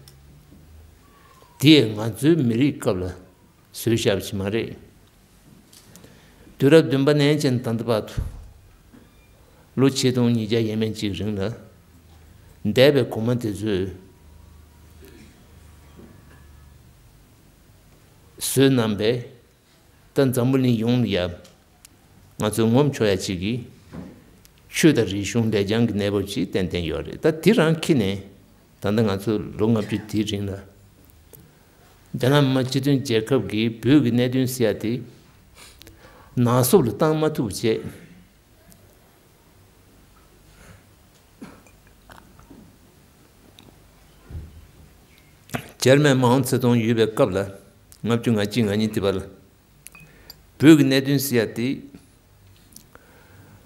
དེས་ང་ཚོའི་མི་རིགས་སྐབས་ལ་བཟོས་བཞག་པ་ཞིག་མ་རེད། དུས་རབས་བདུན་པ་ནས་བྱས་ནས་ད་ལྟ་བར་དུ། ལོ་ཆིག་སྟོང་ཉིས་བརྒྱ་ཡས་མས་ཅིག་རིང་ལ། འདས་པའི་གོང་མ་དེ་ཚོས་བཟོས་གནང་པའི། ད་འཛམ་བུ་གླིང་ཡོངས་ལ་ཡ། ང་ཚོས་ངོམ་ཆོག་ཡ་ཅིག་གི་ཆོས་དང་རིག་གཞུང་ལེགས་བྱང་གི་གནས་བབ་ཅིག་ཏན་ཏན་ཡོད་རེད། ད་དེ་རང་འཁྱེར་ནས་ད་ལྟ་ང་ཚོ་ལོ་ལྔ་བཅུ་དེའི་རིང་ལ། རྒྱ་ནག་མི་སྤྱི་མཐུན་རྒྱལ་ཁབ་ཀྱིས་བོད་ཀྱི་གནད་དོན་ཟེར་ཡ་དེ་ནག་སུབ་ལ་བཏང་མ་ཐུབ་པ་བྱས། ཇར་མན་མའོ་ཙེ་ཏུང་ཡོད་པའི་སྐབས་ལ། ལྔ་བཅུ་ང་གཅིག་ང་གཉིས་དེ་བར་ལ། བོད་ཀྱི་གནད་དོན་ཟེར་ཡ་དེ་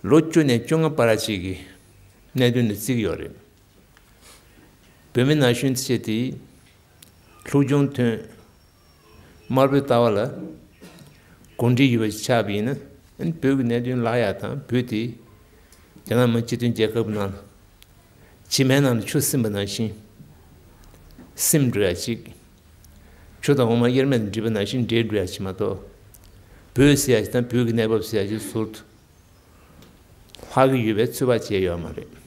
ལོ་བཅུ་ནས་བཅོ་ལྔ་བར་ཅིག་གི་གནད་དོན་ལ་བརྩི་གི་ཡོད་རེད། བོད་མི་ན་གཞོན་ཚོ་དེ་སློབ་སྦྱོང་ཐོན། དམར་པོའི་ལྟ་བ་ལ་གོམས་འདྲིས་ཡོད་པ་ཞིག་ཆགས་པ་ཡིན་ན། ཨ་ནི་བོད་ཀྱི་གནད་དོན་ལབ་ཡ་དང་། བོད་དེ་རྒྱ་ནག་མི་སྤྱི་མཐུན་རྒྱལ་ཁབ་ནང་ལ་བྱེ་མའི་ནང་ལ་ཆུ་སིམ་པ་ནང་བཞིན་སིམ་འགྲོ་ཡ་ཅིག་ཆུ་དང་འོ་མ་དབྱེར་མེད་དུ་འདྲེས་པ་ནང་བཞིན་འདྲེས་འགྲོ་ཡ་ཅིག་མ་གཏོགས། བོད་ཟེར་ཡ་ཅིག་དང་བོད་ཀྱི་གནས་བབ་ཟེར་ཡ་ཅིག་ཟུར་དུ་ལྷག་གི་ཡོད་པའི་ཚོད་དཔག་བྱས་ཡོད་མ་རེད།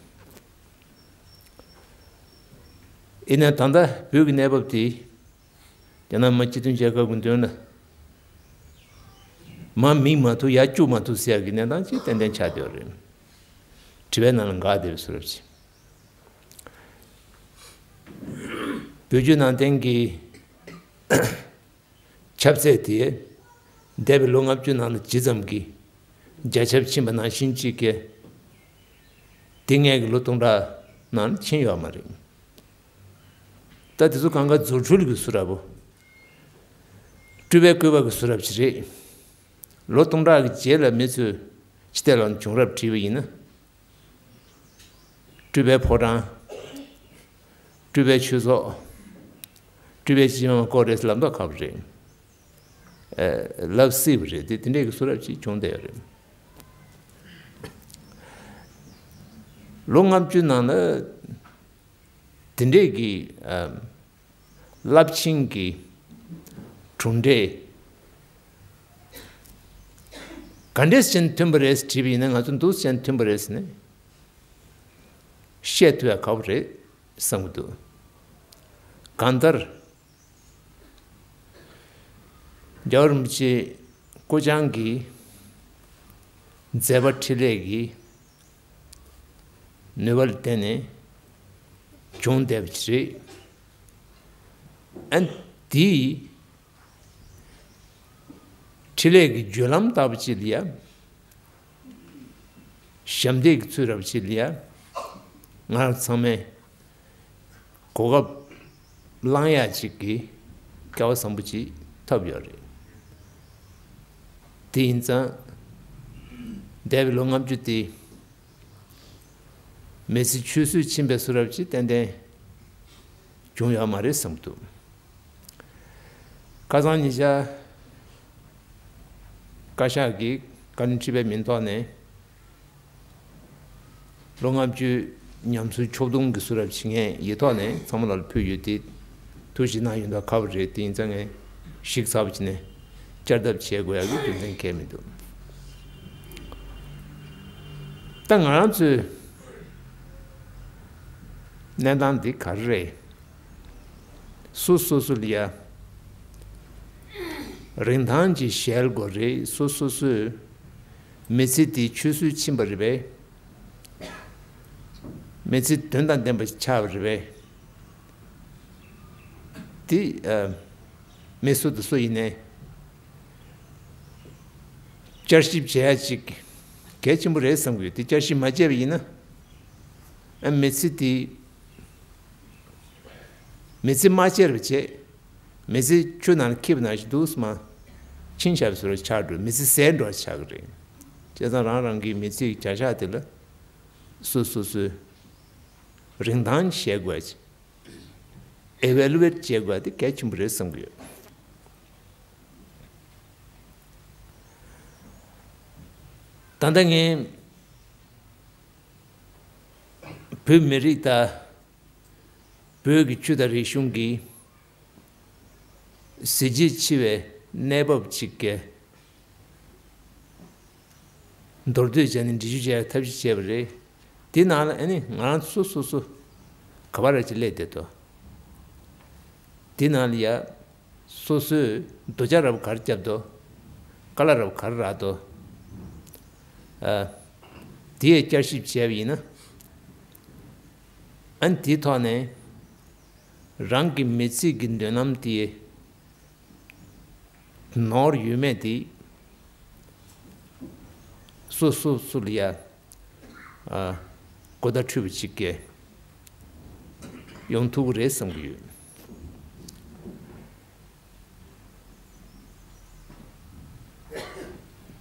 ཡིན་ན་ད་ལྟ་བོད་ཀྱི་གནས་བབ་དེ་རྒྱ་ནག་མི་སྤྱི་མཐུན་རྒྱལ་ཁབ་ཀྱི་མདུན་ལ་མར་མིག་མ་ཐུག་ཡར་བཅུག་མ་ཐུབ་ཟེར་ཡག་གི་གནས་སྟངས་ཅིག་ཏན་ཏན་ཆགས་བསྡད་ཡོད་རེད། དྲི་བའི་ནང་ལ་འགག་བསྡད་པའི་བཟོ་འདྲ་ཅིག་བོད་བརྒྱུད་ནང་བསྟན་གྱི་ཁྱབ་ཚད་དེ་འདས་པའི་ལོ་ལྔ་བཅུ་ནང་ལ་ཇི་ཙམ་གྱིས་རྒྱ་ཁྱབ་ཕྱིན་པ་ནང་བཞིན་ཅིག་གི་ དེ་སྔའི་གི་ལོ་སྟོང་ཕྲག་ནང་ཕྱིན་ཡོད་མ་རེད། ད་དེ་ཚོ་གང་ག་རྫུ་འཕྲུལ་གྱི་བཟོ་འདྲ་པོ། སྤྲུལ་པའི་བཀོད་པ་གི་བཟོ་འདྲ་པོ་ཅིག་རེད། ལོ་སྟོང་ཕྲག་གི་རྗེས་ལ་མི་ཚོས་ཕྱི་བལྟས་ལ་བྱུང་རབས་བྲིས་པ་ཡིན་ན། སྤྲུལ་པའི་ཕོ་བྲང་། སྤྲུལ་པའི་ཆོས་ཚོགས། སྤྲུལ་པའི་སྤྱི་དམངས་སྐོར་རེད་ལབ་མདོག་ཁ་པོ་རེད། ཨ། ལབ་སྲིད་པ་རེད་དེ། དེ་འདྲའི་གི་བཟོ་འདྲ་ཅིག་བྱུང་བསྡད་ཡོད་རེད། ལོ་ལྔ་བཅུ་ནང་ལ་དེ་འདྲའི་གི། ཨ། རླབས་ཆེན་གྱི་གྲུབ་འབྲས་ག་འདྲས་ཅན་ཐོན་པ་རེད་དྲིས་པ་ཡིན་ན། ང་ཚོ་འདུག་ཅན་ཐོན་པ་རེད་ཟེར་ནས་བཤད་ཐུབ་ཡ་ཁག་པོ་རེད་བསམ་གྱི་འདུག། གང་ལྟར། རྒྱལ་བ་རིན་པོ་ཆེ་སྐུ་བཅངས་ཀྱི་མཛད་པ་འཕྲིན་ལས་ཀྱི་ནུས་པ་ལ་བརྟེན་ནས་བྱུང་བསྡད་པ་ཅིག་རེད། ཨ། དེའི་འཕྲིན་ལས་ཀྱི་བརྒྱུད་ལམ་ལྟ་བུ་ཅིག་ལ་ཡ། ཞབས་འདེགས་ཀྱི་ཚུལ་འདྲ་པོ་ཅིག་ལ་ཡ། ང་རང་ཚང་མས་གོ་སྐབས་བླང་ཡ་ཅིག་གི་སྐལ་བ་བཟང་པོ་ཅིག་ཐོབ་ཡོད་རེད། དེ་ཡིན་ཙང་། འདས་པའི་ལོ་ལྔ་བཅུ་དེ་མི་ཚེ་ཆུད་ཟོས་ཕྱིན་པའི་བཟོ་འདྲ་པོ་ཅིག་ཏན་ཏན་བྱུང་ཡོད་མ་རེད་བསམ་གྱི་འདུག། ཁ་སང་ཉེ་ཆར་བཀའ་ཤག་གིས་བཀའ་བློན་ཁྲི་པའི་མིང་ཐོག་ནས་ལོ་ལྔ་བཅུའི་ཉམས་གསོའི་ཕྱོགས་བསྡོམས་ཀྱི་བཟོ་འདྲ་ཞིག་ངས་ཡིག་ཐོག་ནས་ཚང་མ་ལ་ཕུལ་ཡོད་དེ། ཐུགས་ཞིབ་གནང་ཡོད་མདོག་ཁ་པོ་རེད། དེ་ཡིན་ཙང་ངས་ཞིབ་ཚགས་པོ་བྱས་ནས་བསྐྱར་ལྡབ་བྱེད་དགོས་ཡག་གི་རྒྱུ་མཚན་གང་ཡང་མི་འདུག། ད་ང་རང་ཚོའི་གནས་སྟངས་འདི་ག་རེ་རེད། སོ་སོ་སོ་ལ་ཡ་རིན་ཐང་ཅིག་གཞལ་དགོས་རེད། སོ་སོ་སོའི་མི་ཚེ་འདི་ཆུད་ཟོས་ཕྱིན་པ་རེད་པས། མི་ཚེ་དོན་དང་ལྡན་པ་ཆགས་པ་རེད་པས། འདི། ཨ། མི་སུ་དང་སུ་ཡིན་ནའི་བསྐྱར་ཞིབ་བྱེད་ཡ་ཅིག་གལ་ཆེན་པོ་རེད་བསམ་གྱི་ཡོད། དེ་བསྐྱར་ཞིབ་མ་བྱས་པ་ཡིན་ན། ཨ། མི་ཚེ་དེ། མི་ཚེ་མ་བསྐྱལ་བ་བྱས། མི་ཚེ་ཆུ་ནང་ལ་འཁྱིལ་བ་ནང་བཞིན་འདུག་སེ་མར་ཕྱིན་བཞག་པའི་བཟོ་འདྲ་ཆགས་འགྲོ། མི་ཚེ་ཟད་འགྲོ་བ་ཆགས་ཀྱི་རེད། བྱས་ཙང་རང་རང་གི་མི་ཚེའི་བྱ་གཞག་དེ་ལ་སོ་སོ་སོའི་རིན་ཐང་གཞལ་དགོས་ཡ་ཅིག། ཨེ་ཝེ་ལུ་ཨེཊ་བྱེད་དགོས་ཡ་དེ་གལ་ཆེན་པོ་རེད་བསམ་གྱི་ཡོད། ད་ལྟ་ངས་བོད་མི་རིགས་དང་བོད་ཀྱི་ཆོས་དང་རིག་གཞུང་གི་གཟི་བརྗིད་ཆེ་བའི་གནས་བབ་ཅིག་གི་མདོར་བསྡུས་བྱས་ནས་འགྲེལ་བརྗོད་བྱེད་ཡག་ཐབས་ཤེས་བྱས་པ་རེད། དེ་ནང་ལ་ཨ་ནི་ང་རང་ཚོ་སོ་སོ་ག་པར་ཅིག་སླེབས་བསྡད་དོ། དེ་ནང་ལ་ཡ་སོ་སོས་སྡུག་ཅག་འདྲ་པོ་ག་རེ་བརྒྱབ་དོ། དཀའ་ལས་འདྲ་པོ་ག་རེ་རག་དོ། ཨ། དེ་ཡ་བསྐྱར་ཞིབ་བྱས་པ་ཡིན་ན། ཨ་ནི་དེའི་ཐོག་ནས་རང་གི་མི་ཚེ་གི་མདུན་ལམ་དེ་ནོར་ཡོད་མེད་དེ་སོ་སོ་སོ་ལ་ཡ། ཨ། གོ་བརྡ་འཕྲོད་པ་ཅིག་གི་ཡོང་ཐུབ་ཀྱི་རེད་བསམ་གྱི་ཡོད།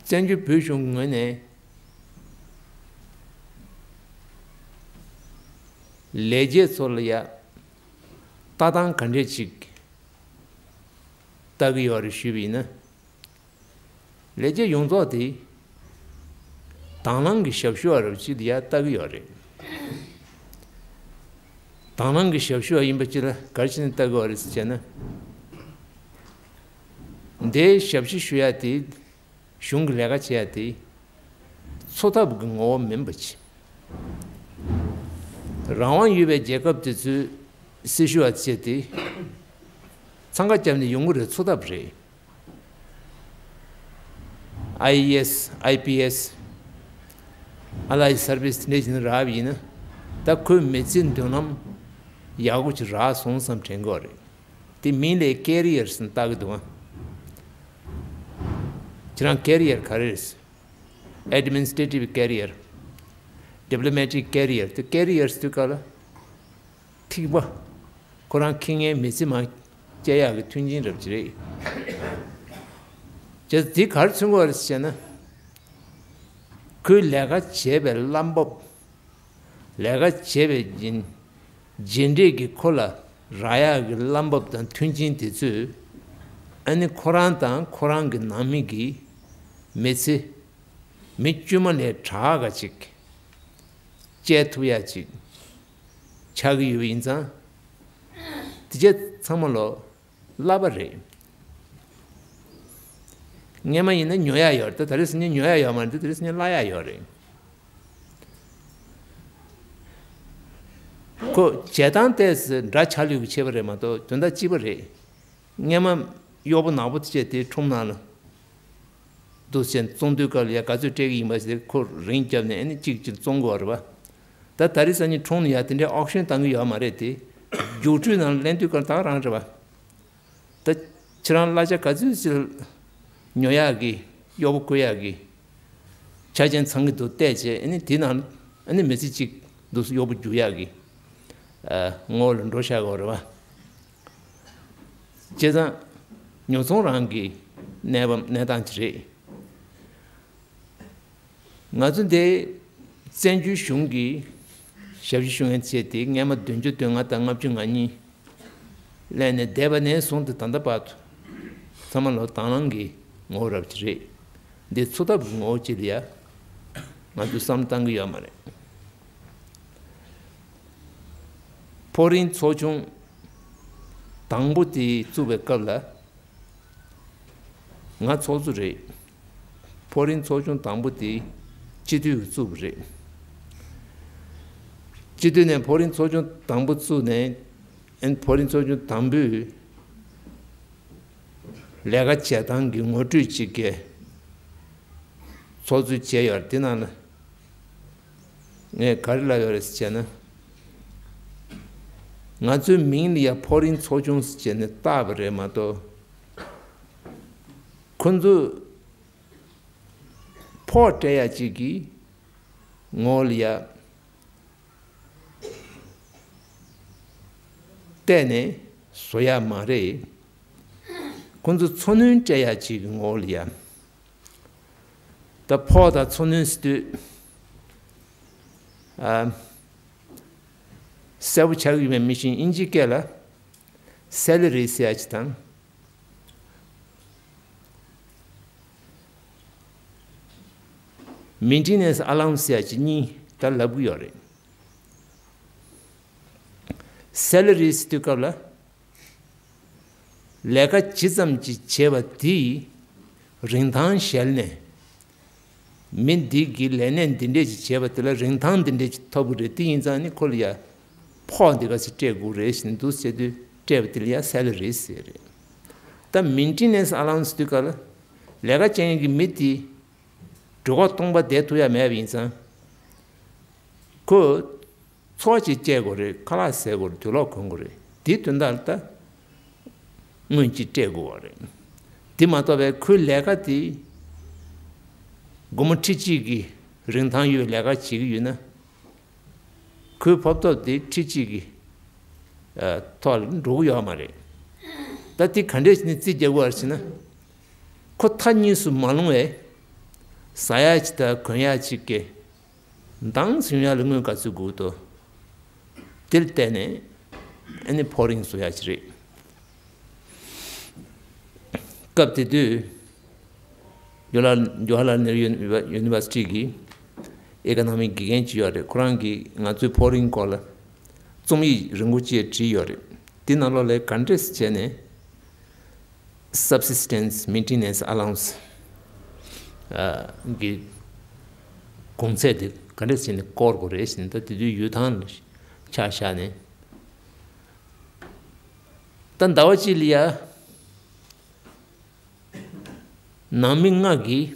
བཙན་བྱོལ་བོད་གཞུང་གི་ངོས་ནས་ལས་བྱེད་ཚོ་ལ་ཡ་ལྟ་སྟངས་ག་འདྲས་ཅིག་ལྟ་གི་ཡོད་རེད་ཞུས་པ་ཡིན་ན། ལས་བྱེད་ཡོངས་རྫོགས་དེ་དང་བླངས་ཀྱི་ཞབས་ཞུ་བ་རབ་ཅིག་ལ་ཡ་ལྟ་གི་ཡོད་རེད། དང་བླངས་ཀྱི་ཞབས་ཞུ་བ་ཡིན་པ་ཅིག་ལ་ག་རེ་བྱས་ནས་ལྟ་གི་ཡོད་རེད་ཟེར་བྱས་ན། འདིའི་ཞབས་ཕྱི་ཞུ་ཡ་དེ། གཞུང་གི་ལས་ཀ་བྱེད་ཡ་དེ་འཚོ་ཐབས་ཀྱི་ངོ་བོ་མིན་པ་ཅིག། རང་དབང་ཡོད་པའི་རྒྱལ་ཁབ་དེ་ཚོའི་སྲི་ཞུ་བ་བྱས་ཏེ་འཚང་ཁ་བརྒྱབ་ནས་ཡོང་གི་རེད། འཚོ་ཐབས་རེད། ཨའི་ཨེ་ཨེས། ཨའི་པི་ཨེས། ཨ་ལའི་སར་བིས་དེ་འདྲ་ཞིག་ནས་རག་པ་ཡིན་ན། ད་ཁོའི་མི་ཚེའི་མདུན་ལམ་ཡག་པོ་ཅིག་རག་སོང་བསམ་དྲན་གྱི་ཡོད་རེད། དེ་མིང་ལ་ཀེ་རི་ཡར་ཟེར་ནས་བཏགས་ཀྱི་འདུག་ཨ། ཁྱེད་རང་ཀེ་རི་ཡར་ག་རེ་རེད། ཨེཌ་མི་ནི་སི་ཊྲེ་ཊིབ་ཀེ་རི་ཡར། diplomatic career དེ། career ཟེར་དུས་སྐབས་ལ་ཐིགས་པ། ཁོ་རང་ཁེངས་མཁན་མི་ཚེ་མར་སྐྱེལ་ཡག་གི་མཐུན་རྐྱེན་རབ་ཅིག་རེད། བྱས་ཙང་དེ་ག་རེ་མཚོན་གྱི་ཡོད་རེད་ཟེར་ན། ཁོས་ལས་ཀ་བྱས་པའི་བསླབ་འབབ། ལས་ཀ་བྱས་པའི་རྗེས། རྗེས་འབྲས་ཀྱི་ཁོ་ལ་རག་ཡག་གི་བསླབ་འབབ་དང་མཐུན་རྐྱེན་དེ་ཚོས། ཨ་ནི་ཁོ་རང་དང་ཁོ་རང་གི་ནང་མི་གི་མི་ཚེ། མི་དཀྱུས་མ་ལས་དྲག་ག་ཅིག་སྐྱེལ་ཐུབ་ཡག་ཅིག་ཆགས་ཀྱི་ཡོད་པ་ཡིན་ཙང་། དེ་ཚོ་ཚང་མ་ལོ་བསླབ་པ་རེད། སྔན་མ་ཡིན་ན་ཉོ་ཡག་ཡོད་རེད། ད་དེ་རིང་སང་ཉིན་ཉོ་ཡག་ཡོད་མ་རེད། དེ་རིང་སང་ཉིན་བསླབ་ཡག་ཡོད་རེད། ཁོ་བྱེད་སྟངས་ཏོག་ཙམ་འདྲ་ཆགས་ལུགས་ཀྱི་བྱས་པ་རེད་མ་གཏོགས་དོན་དག་གཅིག་པ་རེད། སྔན་མ་གཡོག་པོ་ནག་པོ་དེ་བྱས་དེ་ཁྲོམ་ནང་ལ་འདུག་སེ་བཙོང་དུས་སྐབས་ལ་ཡ་ག་ཚོད་སྤྲད་ཀྱི་ཡིན་པ་ཞིག་ཁོ་རིན་བརྒྱབ་ནས་ཨ་ནི་གཅིག་གཅིག་བཙོང་དགོས་པ་རེད་པ། ད་ད་རེས་སང་ཉིན་ཁྲོམ་ནས་ཡ་དེ་འདྲའི་ཨོག་ཤན་བཏང་གི་ཡོད་མ་རེད་དེ། རྒྱུགས་སྤྲོད་ནང་ལེན་དུས་སྐབས་ད་ག་རང་རེད་པ། ད་ཁྱེད་རང་གླ་ཆ་ག་ཚོད་ཅིག་ཉོ་ཡག་གི། གཡོག་པོ་བསྐོ་ཡག་གི་ཆ་རྐྱེན་ཚང་གི་འདུག་བལྟས་བྱས། ཨ་ནི་དེ་ནང་ཨ་ནི་མི་ཚེ་གཅིག་འདུག་སེ་གཡོག་པོ་རྒྱུག་ཡག་གི་ཨ་ངོ་བོ་ལ་འགྲོ་བཞག་གི་ཡོད་རེད་པ། བྱས་ཙང་ཉོ་ཚོང་རང་གི་གནས་བབ་གནས་སྟངས་ཅིག་རེད། ང་ཚོ་འདི་བཙན་བྱོལ་གཞུང་གི་ཞབས་ཞུ་ཞུ་མཁན་བྱས་ཏེ་སྔན་མ་བདུན་ཅུ་དོན་ལྔ་དང་ལྔ་བཅུ་ང་གཉིས་སླེབས་ནས་འདས་པ་ནས་བཟུང་སྟེ་ད་ལྟ་བར་དུ་ཚང་མ་ལོ་དང་བླངས་ཀྱི་ངོ་བོ་རབ་ཅིག་རེད། འདི་འཚོ་ཐབས་ཀྱི་ངོ་བོ་ཅིག་ལ་ཡ་ང་ཚོས་བསམ་བློ་བཏང་གི་ཡོད་མ་རེད། ཕོ་རིགས་ཚོགས་ཆུང་དང་པོ་དེ་བཙུགས་པའི་སྐབས་ལ། ང་ཚོགས་གཙོ་རེད། ཕོ་རིགས་ཚོགས་ཆུང་དང་པོ་དེ་སྤྱི་འཐུས་ཀྱིས་བཙུགས་པ་རེད། སྤྱི་འཐུས་ནས་ཕོ་རིགས་ཚོགས་ཆུང་དང་པོ་བཙུགས་ནས། ཨན་ཕོ་རིགས་ཚོགས་ཆུང་དང་པོས་ལས་ཀ་བྱེད་སྟངས་ཀྱི་ངོ་སྤྲོད་ཅིག་གི་ཚོགས་གཙོ་བྱས་ཡོད་རེད། དེ་ནང་ལ། ངས་ག་རེ་ལབ་ཡོད་རེད་ཟེར་བྱས་ན། ང་ཚོའི་མིང་ལ་ཡ་ཕོ་རིགས་ཚོགས་ཆུང་ཟེར་བྱས་ནས་བཏགས་པ་རེད་མ་གཏོགས། ཁོ་ཚོས་ཕོགས་སྤྲད་ཡ་གཅིག་གི་ངོ་བོ་ལ་ཡ་བལྟས་ནས་བཟོ་ཡ་མ་རེད། ཁོ་ཚོས་འཚོ་སྣོན་སྤྲད་ཡ་གཅིག་གི་ངོ་བོ་ལ་ཡ། ད་ཕོགས་དང་འཚོ་སྣོན་ཟེར་དུས། ཨ། གསལ་པོ་ཆགས་ཀྱི་ཡོད་མེད་མི་ཤེས། དབྱིན་ཇིའི་སྐད་ལ་salary ཟེར་ཡ་ཅིག་དང་། maintenance allowance ཟེར་ཡ་ཅིག་གཉིས་ད་ལབ་ཀྱི་ཡོད་རེད། salary ཟེར་དུས་སྐབས་ལ། ལས་ཀ་ཇི་ཙམ་ཅིག་བྱས་པ་དེའི་རིན་ཐང་གཞལ་ནས། མི་འདི་གིས་ལས་གནས་འདི་འདྲས་ཅིག་བྱས་པ་དེ་ལ་རིན་ཐང་འདི་འདྲས་ཅིག་ཐོབ་ཀྱི་རེད། དེ་ཡིན་ཙང་ནི་ཁོ་ལ་ཡ་ཕོགས་འདི་ག་ཚོད་སྤྲད་དགོས་རེད་ཟེར་ནས་འདུག་ཟེར་དུས་སྤྲད་པ་དེ་ལ་ཡ་salary ཟེར་རེད། ད་maintenance allowance དུས་སྐབས་ལ་ལས་ཀ་བྱེད་མཁན་གྱི་མི་དེ་གྲོད་ཁོག་སྟོང་པ་བསྡད་ཐུབ་ཡ་མེད་པ་ཡིན་ཙང་ཁོ། འཚོ་བ་ཅིག་སྐྱེལ་དགོས་རེད། ཁ་ལག་ཟས་དགོས་རེད། དུག་ལོག་གོན་དགོས་རེད། དེའི་དོན་དག་ལ་ད་དངུལ་ཅིག་སྤྲད་དགོས་པ་རེད། དེ་མ་གཏོགས་པའི་ཁོའི་ལས་ཀ་དེ་སྒོར་མོ་ཁྲི་གཅིག་གི་རིན་ཐང་ཡོད་པའི་ལས་ཀ་བྱེད་ཀྱི་ཡོད་ན། ཁོའི་ཕབ་ཐོབ་དེ་ཁྲི་གཅིག་གི་ཨ་ཐོག་ལ་འགྲོ་གི་ཡོད་མ་རེད། ད་དེ་ག་འདྲས་བྱས་ནས་རྩིས་རྒྱག་དགོས་པ་རེད་ཟེར་ན། ཁོ་མཐའ་གཉིས་སུ་མ་ལྷུང་བའི་ཟ་ཡ་ཅིག་དང་གོན་ཡ་ཅིག་གི་འདང་ཟིན་ཡ་ལ་དངུལ་ག་ཚོད་དགོས་འདུག་དེ་ལ་བལྟས་ནས་ཨ་ནི་ཕོགས་རིན་བཟོ་ཡ་ཅིག་རེད། སྐབས་དེ་དུས་ཇོ་ལར་ཇོ་ཧ་ལར་ནེ་རུ་ཡུ་ནི་ཝར་སི་ཊི་གི་ཨི་ཀོ་ནོ་མིག་དགེ་རྒན་ཅིག་ཡོད་རེད། ཁོ་རང་གིས་ང་ཚོའི་ཕོགས་རིན་སྐོར་ལ་རྩོམ་ཡིག་རིང་པོ་ཅིག་བྲིས་ཡོད་རེད། དེ་ནང་ལོགས་ལ་ག་འདྲས་བྱས་ནས། Subsistence Maintenance Allowance ཨ་གི་གོང་ཚད་དེ་ག་འདྲས་བྱས་ནས་སྐོར་དགོས་རེད་ཟེར་ནས། ད་དེ་དུས་ཡུལ་ཐང་ལ་ཆ་བཞག་ནས། ད་ཟླ་བ་གཅིག་ལ་ཡ་ནང་མི་ལྔ་གིས་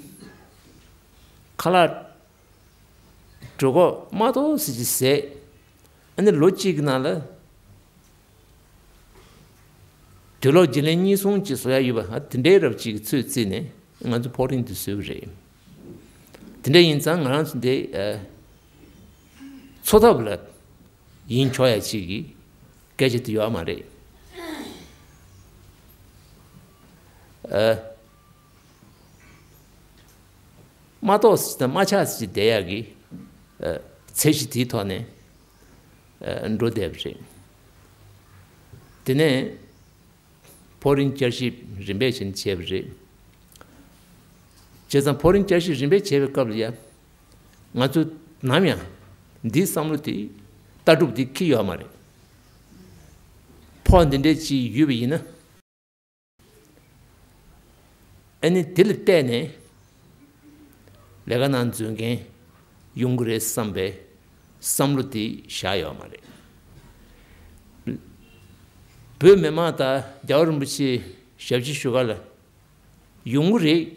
ཁ་ལག་གྲོད་ཁོག་མ་གཏོགས་ཟིག་ཅིག་ཟས། ཨ་ནི་ལོ་གཅིག་གི་ནང་ལ་དུག་ལོག་བརྒྱུད་ལན་གཉིས་གསུམ་ཅིག་བཟོ་ཡ་ཡོད་པ། ཨ་དེ་འདྲའི་རབ་ཅིག་གི་ཚོད་བརྩིས་ནས་ང་ཚོ་ཕོགས་རིན་དེ་བཟོས་པ་རེད། དེ་འདྲ་ཡིན་ཙང་ང་རང་ཚོ་འདི་ཨ་ འཚོ་ཐབས་ལ་ཡིན་ཆོག་ཡ་ཅིག་གི་སྐད་ཆ་དེ་ཡོད་མ་རེད། ཨ། མ་གཏོགས་ཟེར་དང་མ་ཆགས་ཟེར་བསྡད་ཡག་གི་ཨ་ཚད་གཞི་དེའི་ཐོག་ནས་ཨ་འགྲོ་བསྡད་པ་རེད། དེ་ནས་ཕོགས་རིན་བསྐྱར་ཞིབ་རིམ་པས་བྱས་ནས་བྱས་པ་རེད། བྱས་ཙང་ཕོགས་རིན་བསྐྱར་ཞིབ་རིམ་པས་བྱས་པའི་སྐབས་ལ་ཡ། ང་ཚོ་ནམ་ཡང་འདིའི་བསམ་བློ་དེ་ལྟ་གྲུབ་དེ་འཁྱེར་ཡོད་མ་རེད། ཕོགས་འདི་འདྲས་ཅིག་ཡོད་པ་ཡིན་ན། ཨ་ནི་དེ་ལ་བལྟས་ནས་ལས་ཀ་ནང་འཛུལ་མཁན་ཡོང་གི་རེད་བསམ་པའི་བསམ་བློ་དེ་བཞག་ཡོད་མ་རེད། བོད་མི་མང་དང་རྒྱལ་བ་རིན་པོ་ཆེ་ཞབས་ཕྱི་ཞུ་ག་ལ་ཡོང་གི་རེད།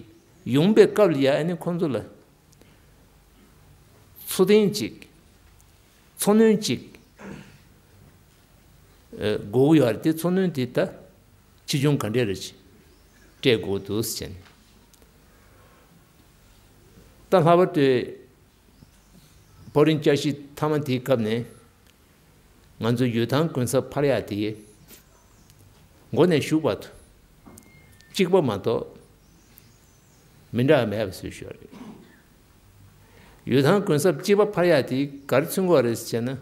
ཡོང་པའི་སྐབས་ལ་ཡ་ཨ་ནི་ཁོང་ཚོ་ལ་འཚོ་རྟེན་ཅིག་འཚོ་སྣོན་ཅིག་ཨ་དགོས་ཀྱི་ཡོད་རེད་དེ། འཚོ་སྣོན་དེ་ད་ཆེ་ཆུང་ག་འདྲས་རེད་ཅིག་སྤྲད་དགོས་འདུག་ཟེར་ནས། ད་ལྷག་པར་དུ་ཕོགས་རིན་བསྐྱར་ཞིབ་མཐའ་མ་དེའི་སྐབས་ནས་ང་ཚོ་ཡུལ་ཐང་གུན་གསབ་འཕར་ཡག་དེ་མགོ་ནས་མཇུག་བར་དུ་གཅིག་པ་མ་གཏོགས་མི་འདྲ་བ་མེད་པ་བཟོས་ཤོག་རེད། ཡུལ་ཐང་གུན་གསབ་གཅིག་པ་འཕར་ཡག་དེ་ག་རེ་མཚོན་གྱི་ཡོད་རེད་ཟེར་ན།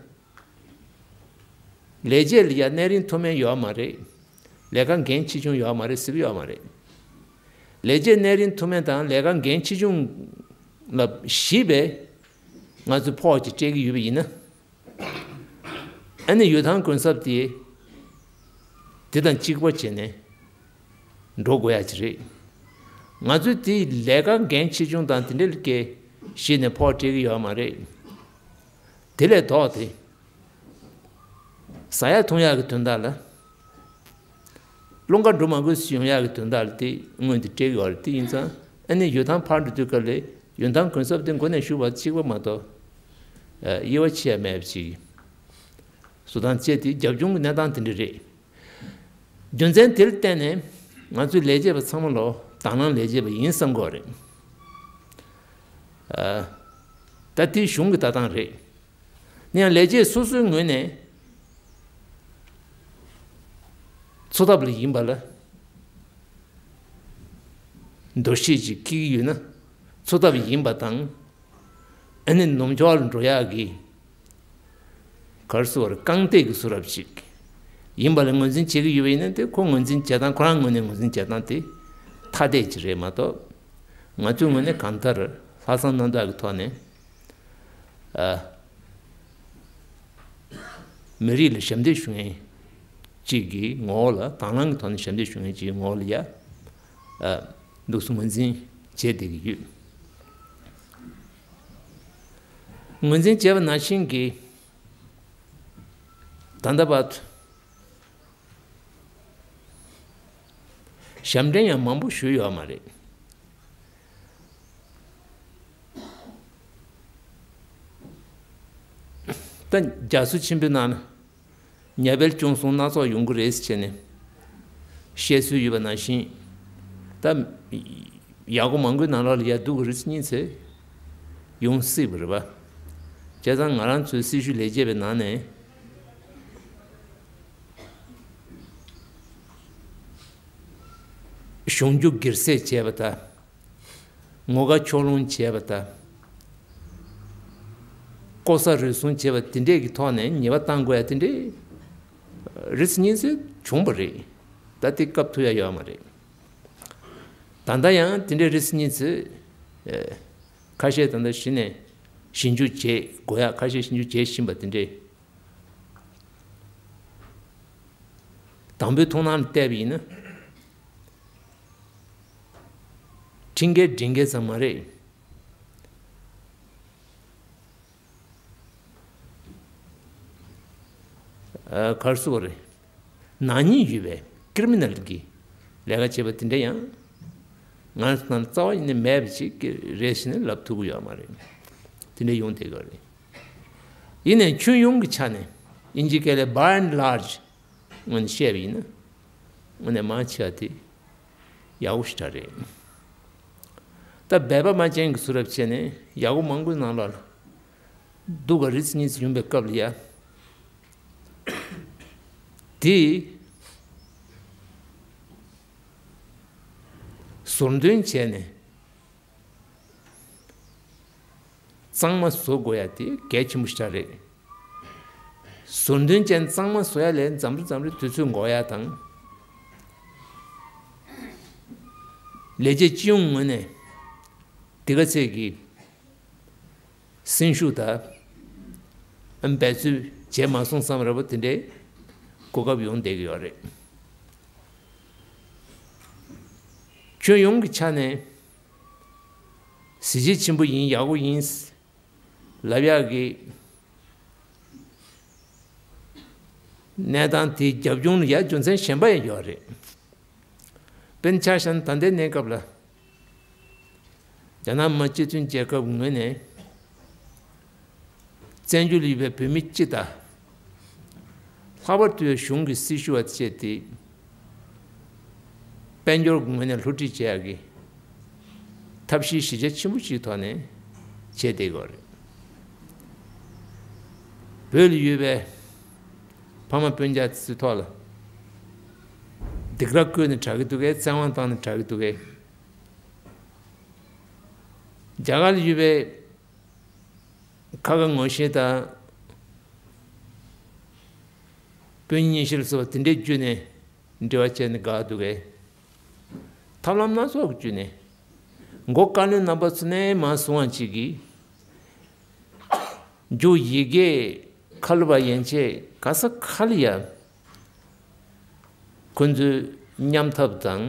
ལས་བྱེད་ལ་ཡ་གནས་རིན་མཐོ་དམན་ཡོད་མ་རེད། ལས་ཀ་འགན་ཆེ་ཆུང་ཡོད་མ་རེད་ཟེར་གྱི་ཡོད་མ་རེད། ལས་བྱེད་གནས་རིན་མཐོ་དམན་དང་ལས་ཀ་འགན་ཆེ་ཆུང་ལ་གཞིགས་པའི་ང་ཚོས་ཕོགས་ཅིག་སྤྲད་ཀྱི་ཡོད་པ་ཡིན་ན། ཨ་ནི་ཡུལ་ཐང་གུན་གསབ་དེ་དེ་དང་གཅིག་པ་བྱས་ནས་འགྲོ་དགོས་ཡ་ཅིག་རེད། ང་ཚོས་དེ་ལས་ཀ་འགན་ཆེ་ཆུང་དང་དེ་འདྲ་ལ་སྐད་གཞིགས་ནས་ཕོགས་སྤྲད་ཀྱི་ཡོད་མ་རེད། དེ་ལས་ལྡོག་སྟེ། ཟ་ཡག་འཐུང་ཡག་གི་དོན་དག་ལ། རླུང་ཁ་འགྲོ་མ་དགོས་སུ་ཡོང་ཡག་གི་དོན་དག་ལ་དེ་སྔོན་དུ་སྤྲད་ཡོད་རེད། དེ་ཡིན་ཙང་ཨ་ནི་ཡུལ་ཐང་འཕར་འགྲོ་དུས་སྐབས་ལ་ཡུལ་ཐང་གུན་གསབ་དེ་མགོ་ནས་མཇུག་བར་གཅིག་པ་མ་གཏོགས་དབྱེ་བ་ཕྱེ་ཡ་མེད་པ་ཅིག་བཟོ་སྟངས་བྱས་ཏེ། རྒྱབ་ལྗོངས་ཀྱི་གནས་སྟངས་དེ་འདྲ་རེད། རྒྱུ་མཚན་དེར་བརྟེན་ནས་ང་ཚོའི་ལས་བྱེད་པ་ཚང་མ་ལོ་དང་བླངས་ལས་བྱེད་པ་ཡིན་བསམ་གྱི་ཡོད་རེད། ཨ། ད་དེ་གཞུང་གི་ལྟ་སྟངས་རེད། ཡང་ལས་བྱེད་སོ་སོའི་ངོས་ནས་འཚོ་ཐབས་ལ་ཡིན་པ་ལ་འདུ་ཤེས་ཅིག་སྐྱེ་གི་ཡོད་ན། འཚོ་ཐབས་ཡིན་པ་དང་། ཨ་ནི་ནུབ་ཕྱོགས་ལ་འགྲོ་ཡག་གི་ག་རེ་ཟེར་བ་རེད། རྐང་སྟེགས་ཀྱི་བཟོ་འདྲ་ཅིག་ཡིན་པ་ལ་ངོས་འཛིན་བྱེད་ཀྱི་ཡོད་པ་ཡིན་ན། དེ་ཁོ་ངོས་འཛིན་བྱེད་སྟངས། ཁོ་རང་ངོས་ནས་ངོས་འཛིན་བྱེད་སྟངས་དེ་ཐ་དད་ཅིག་རེད་མ་གཏོགས། ང་ཚོའི་ངོས་ནས་གང་ལྟར་ལྷག་བསམ་རྣམ་དག་གི་ཐོག་ནས། ཨ། མི་རིགས་ལ་ཞབས་འདེགས་ཞུ་མཁན་གཅིག་གི་ངོ་བོ་ལ། དང་བླངས་ཀྱི་ཐོག་ནས་ཞབས་འདེགས་ཞུ་མཁན་གཅིག་གི་ངོ་བོ་ལ་ཡ། ཨ། འདུག་སེ་ངོས་འཛིན་བྱས་བསྡད་ཀྱི་ཡོད། ངོས་འཛིན་བྱས་པ་ནང་བཞིན་གྱི་ད་ལྟ་བར་དུ་ཞབས་འདྲེན་ཡང་མང་པོ་ཞུས་ཡོད་མ་རེད། ད་རྒྱ་མཚོ་ཆེན་པོའི་ནང་ན་ཉ་དབལ་གཅུང་གསུམ་སྣ་ཚོགས་ཡོང་གི་རེད་ཟེར་བྱས་ནས་བཤད་སྲོལ་ཡོད་པ་ནང་བཞིན། ད་ཡག་པོ་མང་པོའི་ནང་ལོགས་ལ་ཡར་འདུག་གི་རེད་ཟེར་མཁན་ཚོ་ཡོང་སྲིད་པ་རེད་པ། བྱས་ཙང་ང་རང་ཚོའི་སྲི་ཞུ་ལས་བྱེད་པའི་ནང་ནས་གཞུང་རྒྱུ་སྒེར་སེལ་བྱས་པ་དང་། ངོ་དགའ་ཕྱོགས་ལྷུང་བྱས་པ་དང་། ལྐོག་ཟ་རུལ་སུངས་བྱས་པ་དེ་འདྲས་ཀྱི་ཐོག་ནས་ཉེས་པ་བཏང་དགོས་ཡ་དེ་འདྲས་རེད་ཟེར་མཁན་ཚོ་བྱུང་བ་རེད། ད་དེ་སྐབས་ཐུག་ཡ་ཡོད་མ་རེད། ད་ལྟ་ཡང་དེ་འདྲས་རེད་ཟེར་མཁན་ཚོས་ཨེ་ཁ་ཤས་ད་ལྟ་གཞི་ནས་ཞིབ་འཇུག་བྱེད་དགོས་ཡ། ཁ་ཤས་ཞིབ་འཇུག་བྱེད་བཞིན་པ་དེ་འདྲས། དང་པོའི་མཐོང་སྣང་ལ་བལྟས་པ་ཡིན་ན། ཁྲིམས་འགལ་སྒྲིག་འགལ་ཙམ་མ་རེད། ཨ། ག་རེ་ཟེར་དགོས་རེད། ནག་ཉེས་ཡོད་པའི་ཀིར་མི་ནལ་གྱི་ལས་ཀ་བྱེད་པ་དེ་འདྲ་ཡང་ང་ཚོ་ནང་རྩ་བ་ཉིད་ནས་མེད་པ་ཅིག་རེད་ཟེར་ནས་ལབ་ཐུབ་ཀྱི་ཡོད་མ་རེད། དེ་འདྲ་ཡོང་བསྡད་ཀྱི་ཡོད་རེད། ཡིན་ནའི་ཁྱོན་ཡོངས་ཀྱི་ཆ་ནས། དབྱིན་ཇིའི་སྐད་ལ་by and large ངོས་ནས་བཤད་པ་ཡིན་ན། དངོས་གནས་མང་ཆེ་བ་དེ་ཡག་པོ་ཞེ་དྲག་རེད། ད་འབད་པ་མ་ཅན་གྱི་བཟོ་འདྲ་བྱས་ནས་ཡག་པོ་མང་པོའི་ནང་ལོགས་ལ་ སྡུག་ག་རི་ཙི་གཉིས་ཙི་ཡོང་པའི་སྐབས་ལ་ཡ། དེ་ཟུར་འདོན་བྱས་ནས་གཙང་མ་བཟོ་དགོས་ཡ་དེ་གལ་ཆེན་པོ་ཞིག་རེད། ཟུར་འདོན་བྱས་ནས་གཙང་མ་བཟོ་ཡ་ལས་མཚམས་རེ་མཚམས་རེ་དུས་ཚོད་འགོར་ཡ་དང་། ལས་བྱེད་སྤྱི་ཡོངས་ངོས་ནས་དེ་ག་ཚད་ཀྱི་སེམས་ཤུགས་དང་འབད་རྩོལ་བྱས་མ་སོང་བསམ་ར་བ་དེ་འདྲའི་གོ་སྐབས་ཡོང་བསྡད་ཀྱི་ཡོད་རེད། ཁྱོན་ཡོངས་ཀྱི་ཆ་ནས་གཟི་བརྗིད་ཆེན་པོ་ཡིན། ཡག་པོ་ཡིན་ལབ་ཡག་གི་གནས་སྟངས་དེའི་རྒྱབ་ལྗོངས་ལ་ཡ་རྒྱུ་མཚན་གཞན་པ་ཡང་ཡོད་རེད། དཔེར་ན་ཆ་བཞག་ན་ད་ལྟའི་གནས་སྐབས་ལ། རྒྱ་ནག་མི་དམངས་སྤྱི་མཐུན་རྒྱལ་ཁབ་ངོས་ནས་བཙན་བྱོལ་ཡོད་པའི་བོད་མི་སྤྱི་དང་། ལྷག་པར་དུ་གཞུང་གི་སྲི་ཞུ་བ་བཅས་དེ་དཔལ་འབྱོར་གྱི་ངོས་ནས་སློབ་ཁྲིད་བྱེད་ཡག་གི་ཐབས་ཤེས་གཞི་རྒྱ་ཆེན་པོ་ཞིག་ཐོག་ནས་བྱས་བསྡད་ཡོད་རེད། བོད་ལ་ཡོད་པའི་ཕ་མ་སྤུན་ཀྱག་ཚོའི་ཐོག་ལ་སྡིགས་ར་བསྐུལ་ནས་དྲག་གི་འདུག་གས། བཙན་དབང་བཏང་ནས་དྲག་གི་འདུག་གས། རྒྱ་གར་ལ་ཡོད་པའི་ཁ་ཁ་ངོ་ཤེས་དང་སྤུན་གཉེན་བཤད་སོགས་དེ་འདྲའི་བརྒྱུད་ནས་འབྲེལ་བ་བྱས་ནས་དགའ་འདུག་གས། ཐབས་ལམ་སྣ་ཚོགས་ཀྱི་བརྒྱུད་ནས་མགོ་བཀའ་བློན་རྣམ་པ་ཚོ་ནས་མར་བཟུང་བ་ཅིག་གིས་འཇུ་ཡི་གེ་ཁ་ལོ་བ་ཡན་ཆད་ག་ས་ག་ལ་ཡ་ཁོ་ཚོའི་མཉམ་ཐབས་དང་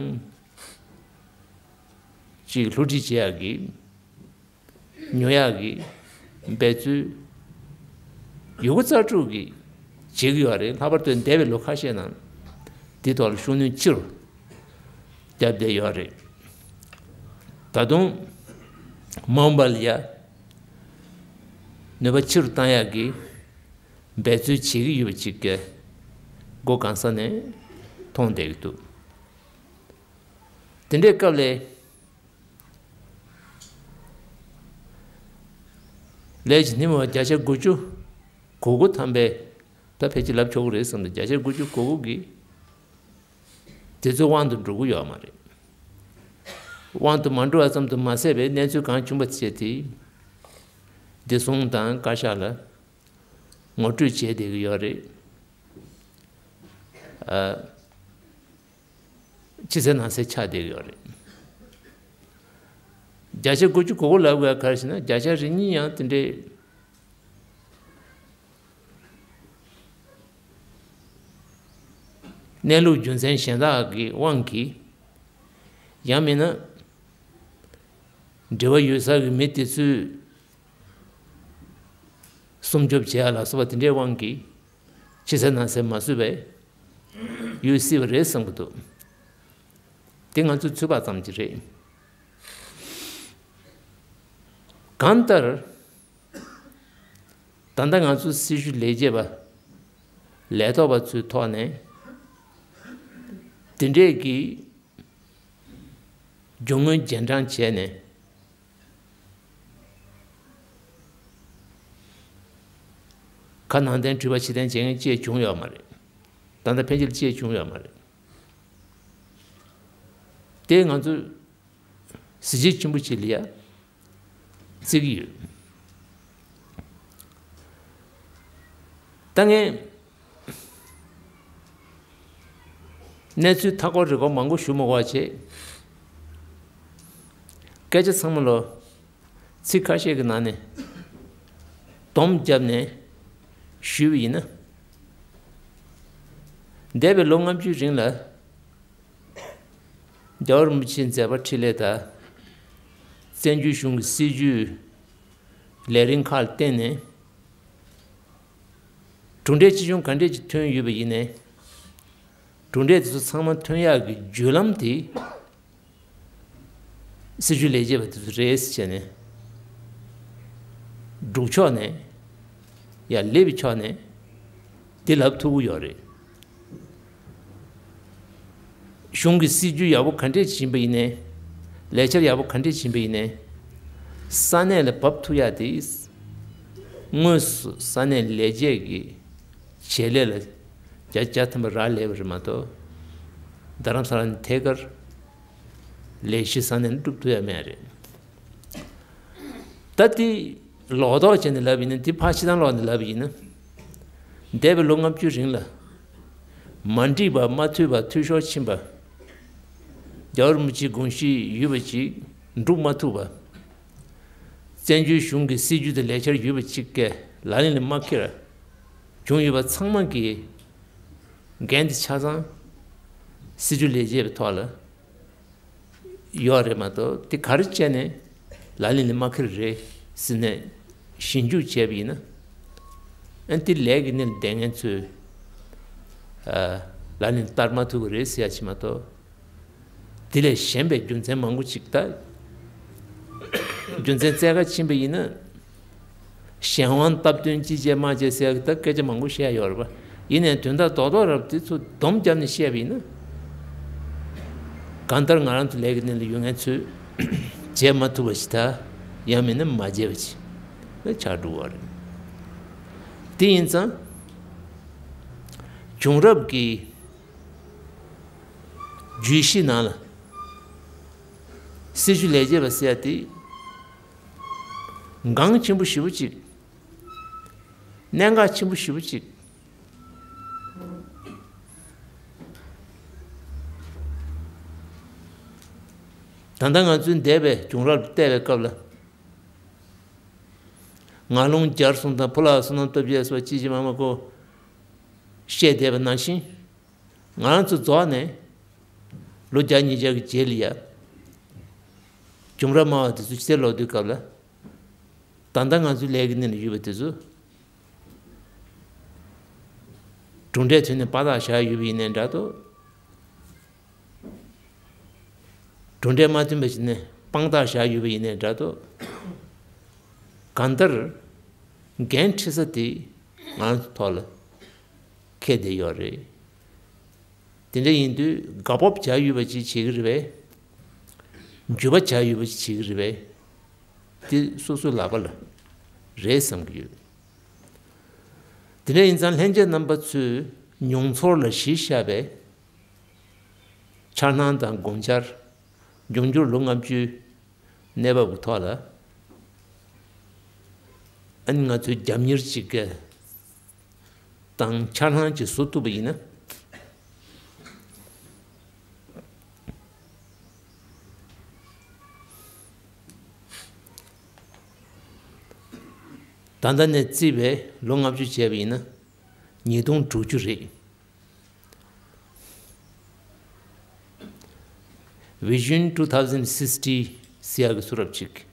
ཅིག་སློབ་ཁྲིད་བྱེད་ཡག་གི་ཉོ་ཡག་གི་འབད་རྩོལ་ཡོད་རྒུ་རྩལ་སྤྲུགས་ཀྱིས་བྱེད་ཀྱི་ཡོད་རེད། ལྷག་པར་དུ་འདས་པའི་ལོ་ཁ་ཤས་ནང་འདི་ཐོག་ལ་ཤུགས་སྣོན་ཆེ་རུ་བརྒྱབ་བསྡད་ཡོད་རེད། ད་དུང་མ་འོངས་པ་ལ་ཡ་ནུས་པ་ཆེ་རུ་བཏང་ཡག་གི་འབད་རྩོལ་བྱེད་ཀྱི་ཡོད་པ་ཅིག་གི་མགོ་གང་ས་ནས་མཐོང་བསྡད་ཀྱི་འདུག་དེ་འདྲའི་སྐབས་ལ། ལས་ཀྱི་སྣེ་མོ་བརྒྱ་ཆ་དགུ་བཅུ་གོ་དགུ་ཐམ་པས་ད་ཕལ་ཆེར་ལབ་ཆོག་གི་རེད་བསམ་སྟེ། བརྒྱ་ཆ་དགུ་བཅུ་གོ་དགུ་གིས་དེ་ཚོའི་དབང་དུ་འགྲོ་གི་ཡོད་མ་རེད། དབང་དུ་མ་འགྲོ་བ་ཙམ་དུ་མ་ཟད་པའི་གནས་ཚུལ་གང་བྱུང་བ་བྱས་ཏེ་བདེ་སྲུང་དང་བཀའ་ཤག་ལ་ངོ་སྤྲོད་བྱས་བསྡད་ཀྱི་ཡོད་རེད། ཕྱི་གསལ་ནང་གསལ་ཆགས་བསྡད་ཡོད་རེད། བརྒྱ་ཆ་དགུ་བཅུ་གོ་དགུ་ལབ་དགོས་ག་རེ་ཟེར་ན། བརྒྱ་ཆ་རེ་གཉིས་ཡང་དེ་འདྲའི་གནས་ལུགས་རྒྱུ་མཚན་གཞན་དག་གི་དབང་གིས། ཡང་མིན་ན་འབྲེལ་བ་ཡོད་ས་གི་མི་དེ་ཚོས་སྲུང་སྐྱོབ་བྱེད་ཡ་ལ་སོགས་པ་དེ་འདྲའི་དབང་གིས་ཕྱི་གསལ་ནང་གསལ་མ་བཟོས་པའི་ཡོད་སྲིད་པ་རེད་བསམ་གྱི་འདུག་དེ་ང་ཚོས་ཚོད་དཔག་ཙམ་གྱི་རེད། གང་ལྟར། ད་ལྟ་ང་ཚོ་སྲི་ཞུ་ལས་བྱེད་པ་ལས་ཐོག་པ་ཚོའི་ཐོག་ནས་དེ་འདྲས་ཀྱི་རྒྱུ་དངོས་རྗེས་འབྲང་བྱས་ནས་ཁ་ནང་བསྟན་འཁྲུལ་པ་ཕྱི་བསྟན་བྱེད་མཁན་ཅིག་བྱུང་ཡོད་མ་རེད། ད་ལྟ་ཕལ་ཆེར་ཅིག་བྱུང་ཡོད་མ་རེད། དེ་ང་ཚོ་གཟི་བརྗིད་ཆེན་པོ་ཅིག་ལ་ཡ་བརྩི་གི་ཡོད། ད་ངས་གནས་ཚུལ་མཐའ་འཁོར་རི་འཁོར་མང་པོ་ཞུ་མི་དགོས་པ་བྱས། སྐད་ཆ་ཚང་མ་ལོ་ཚིག་ཁ་ཤས་ཀྱི་ནང་ནས་སྡོམ་བརྒྱབ་ནས་ཞུས་པ་ཡིན་ན། འདས་པའི་ལོ་ལྔ་བཅུའི་རིང་ལ། རྒྱལ་བ་རིན་པོ་ཆེའི་མཛད་པ་འཕྲིན་ལས་དང་། བཙན་བྱོལ་གཞུང་གི་སྲིད་བྱུས་ལས་རིམ་ཁག་ལ་བརྟེན་ནས། གྲུབ་འབྲས་ཆེ་ཆུང་ག་འདྲས་ཅིག་ཐོན་ཡོད་པ་ཡིན་ནའི། གྲུབ་འབྲས་དེ་ཚོ་ཚང་མ་ཐོན་ཡག་གི་བརྒྱུད་ལམ་དེ། སྲིད་བྱུས་ལས་བྱེད་པ་དེ་ཚོ་རེད་ཟེར་བྱས་ནས། སྒྲུབ་ཕྱོགས་ནས། ཡ་ལེབ་ཕྱོགས་ནས། འདི་ལབ་ཐུབ་ཀྱི་ཡོད་རེད། གཞུང་གི་སྲིད་བྱུས་ཡག་པོ་ག་འདྲས་ཕྱིན་པ་ཡིན་ནའི། ལས་འཆར་ཡག་པོ་ག་འདྲས་ཕྱིན་པ་ཡིན་ནའི། ས་གནས་ལ་བབས་ཐུབ་ཡག་དེ། དངོས་སུ་ས་གནས་ལས་བྱེད་ཀྱི་བྱེད་ལས་ལ་བརྒྱ་ཆ་བརྒྱ་ཐམ་པ་རག་ལས་པ་རེད་མ་གཏོགས། རྡ་རམ་ས་ལ་ནས་ཐད་ཀར་ལས་གཞི་ས་གནས་ནས་སྒྲུབ་ཐུབ་ཡ་མེད་རེད། ད་དེ་ལོག་རྟོག་བྱས་ནས་ལབ་ཡིན་ན། དེ་ཕར་ཕྱི་ཐང་ལོག་ནས་ལབ་ཡིན་ན། འདས་པའི་ལོ་ལྔ་བཅུའི་རིང་ལ་མ་འགྲིག་པ། མ་འཐུས་པ། འཐུས་ཤོར་ཕྱིན་པ། རྒྱལ་བ་རིན་པོ་ཆེའི་དགོངས་གཞི་ཡོད་པ་ཅིག་འགྲུབ་མ་ཐུབ་པ། བཙན་བྱོལ་གཞུང་གི་སྲིད་ཇུས་དང་ལས་འཆར་ཡོད་པ་ཅིག་གི་ལག་ལེན་ལ་མ་འཁེལ་བ་བྱུང་ཡོད་པ་ཚང་མ་གི་འགན་དེ་ཆ་ཚང་སྲིད་ཇུས་ལས་བྱེད་པའི་ཐོག་ལ་ཡོད་རེད་མ་གཏོགས། དེ་ག་རེ་བྱས་ནས་ལག་ལེན་ལ་མ་འཁེལ་རེད་ཟེར་ནས་ཞིབ་འཇུག་བྱས་པ་ཡིན་ན། ཨ་ནི་དེ་ལས་ཀྱི་གནས་ལ་བསྡད་མཁན་ཚོས་ཨ་ལག་ལེན་བསྟར་མ་ཐུབ་པ་རེད་ཟེར་ཡ་ཅིག་མ་གཏོགས། དེ་ལས་གཞན་པའི་རྒྱུ་མཚན་མང་པོ་ཅིག་ད། རྒྱུ་མཚན་བཙལ་ག་ཕྱིན་པ་ཡིན་ན། གཞན་དབང་སྟབས་བསྟུན་ཅི་བྱས་མ་བྱས་ཟེར་ཡག་ད་སྐད་ཆ་མང་པོ་བཤད་ཡོད་རེད་པ། ཡིན་ནའི་དོན་དག་རྡོག་རྡོག་རབ་དེ་ཚོ་སྡོམ་བརྒྱབ་ནས་བཤད་པ་ཡིན་ན། གང་ལྟར་ང་རང་ཚོ་ལས་ཀྱི་གནས་ལ་ཡོད་མཁན་ཚོས་བྱས་མ་ཐུབ་པ་ཞིག་དང་། ཡང་མིན་ན་མ་བྱས་པ་ཞིག་ཆགས་འགྲོ་བ་རེད། དེ་ཡིན་ཙང་། བྱུང་རབས་ཀྱི་བརྗོད་གཞི་ནང་ལ་སྲིད་ཇུས་ལས་བྱེད་པ་ཟེར་ཡ་དེ་འགངས་ཆེན་པོ་ཞེ་པོ་ཅིག་གནད་འགག་ཆེན་པོ་ཞེ་པོ་ཅིག་ད་ལྟ་ང་ཚོའི་འདས་པའི་བྱུང་རབས་བལྟས་པའི་སྐབས་ལ། ངག་རླུང་བརྒྱར་སོང་དང་། ཕོ་ལྷ་བསོད་ནམས་སྟོབས་རྒྱས་སོགས་ཅི་ཅི་མ་མ་གོ་བཤད་བསྡད་པ་ནང་བཞིན། ང་རང་ཚོ་རྫོགས་ནས་ལོ་བརྒྱ་ཉིས་བརྒྱ་གི་རྗེས་ལ་ཡ། བྱུང་རབས་སྨྲ་བ་དེ་ཚོ་ཕྱིར་ལོག་དུས་སྐབས་ལ། ད་ལྟ་ང་ཚོའི་ལས་ཀྱི་གནས་ལ་ཡོད་པ་དེ་ཚོ། གྲུབ་འབྲས་ཐོན་ནས་དཔང་རྟགས་བཞག་ཡོད་པ་ཡིན་ནའི་འདྲ་ཏོ། གྲུབ་འབྲས་མ་ཐོན་པ་ཞིག་ནས་དཔང་རྟགས་བཞག་ཡོད་པ་ཡིན་ནའི་འདྲ་ཏོ། གང་ལྟར་འགན་འཁྲི་ས་དེ་ང་རང་ཚོ་ཐོག་ལ་འཁེལ་བསྡད་ཡོད་རེད། དེ་འདྲ་ཡིན་དུས་དགའ་སྤོབས་བྱ་ཡོད་པ་ཅིག་བྱེད་ཀྱི་རེད་པས། འགྱོད་པ་བྱ་ཡོད་པ་ཅིག་བྱེད་ཀྱི་རེད་པས། དེ་སོ་སོའི་ལག་པ་ལ་རེད་བསམ་གྱི་ཡོད། དེ་འདྲ་ཡིན་ཙང་ལྷན་རྒྱས་རྣམ་པ་ཚོས་མྱོང་ཚོར་ལ་གཞི་བཞག་པའི་འཆར་སྣང་དང་དགོངས་འཆར། འབྱུང་འགྱུར་ལོ་ལྔ་བཅུའི་གནས་བབ་ཀྱི་ཐོག་ལ། ཨ་ནི་ང་ཚོས་རྒྱབ་གཉེར་ཅིག་གི་དང་འཆར་སྣང་ཅིག་བཟོ་ཐུབ་པ་ཡིན་ན། ད་ལྟ་ནས་བརྩིས་པའི་ལོ་ལྔ་བཅུ་བྱས་པ་ཡིན་ན། ཉིས་སྟོང་དྲུག་ཅུ་རེད། Vision two thousand sixty ཟེར་ཡག་གི་བཟོ་འདྲ་ཅིག་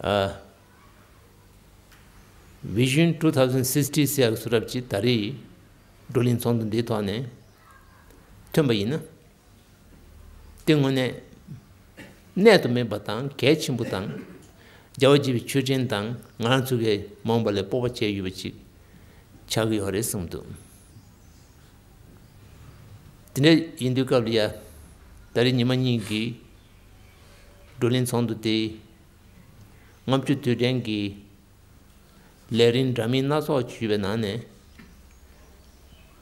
ཨ། Vision two thousand sixty ཟེར་ཡག་གི་བཟོ་འདྲ་ཅིག་ད་རེས་བགྲོ་གླེང་ཚོགས་འདུ་འདིའི་ཐོག་ནས་ཐོན་པ་ཡིན་ན། དེ་དངོས་གནས་གནད་དུ་སྨིན་པ་དང་གལ་ཆེན་པོ་དང་། རྒྱལ་བ་དགྱེས་པའི་མཆོད་སྤྲིན་དང་ང་རང་ཚོ་གི་མ་འོངས་པ་ལ་སྤོབས་པ་བྱས་ཡོད་པ་ཅིག་ཆགས་ཀྱི་ཡོད་རེད་བསམ་འདུག་དེ་འདྲ་ཡིན་དུས་སྐབས་ལ་ཡ། ད་རེས་ཉི་མ་གཉིས་ཀྱི་བགྲོ་གླེང་ཚོགས་འདུ་དེ། ལྔ་བཅུ་དུས་དྲན་གྱི་ལས་རིམ་འདྲ་མིན་སྣ་ཚོགས་ཞུས་པའི་ནང་ནས།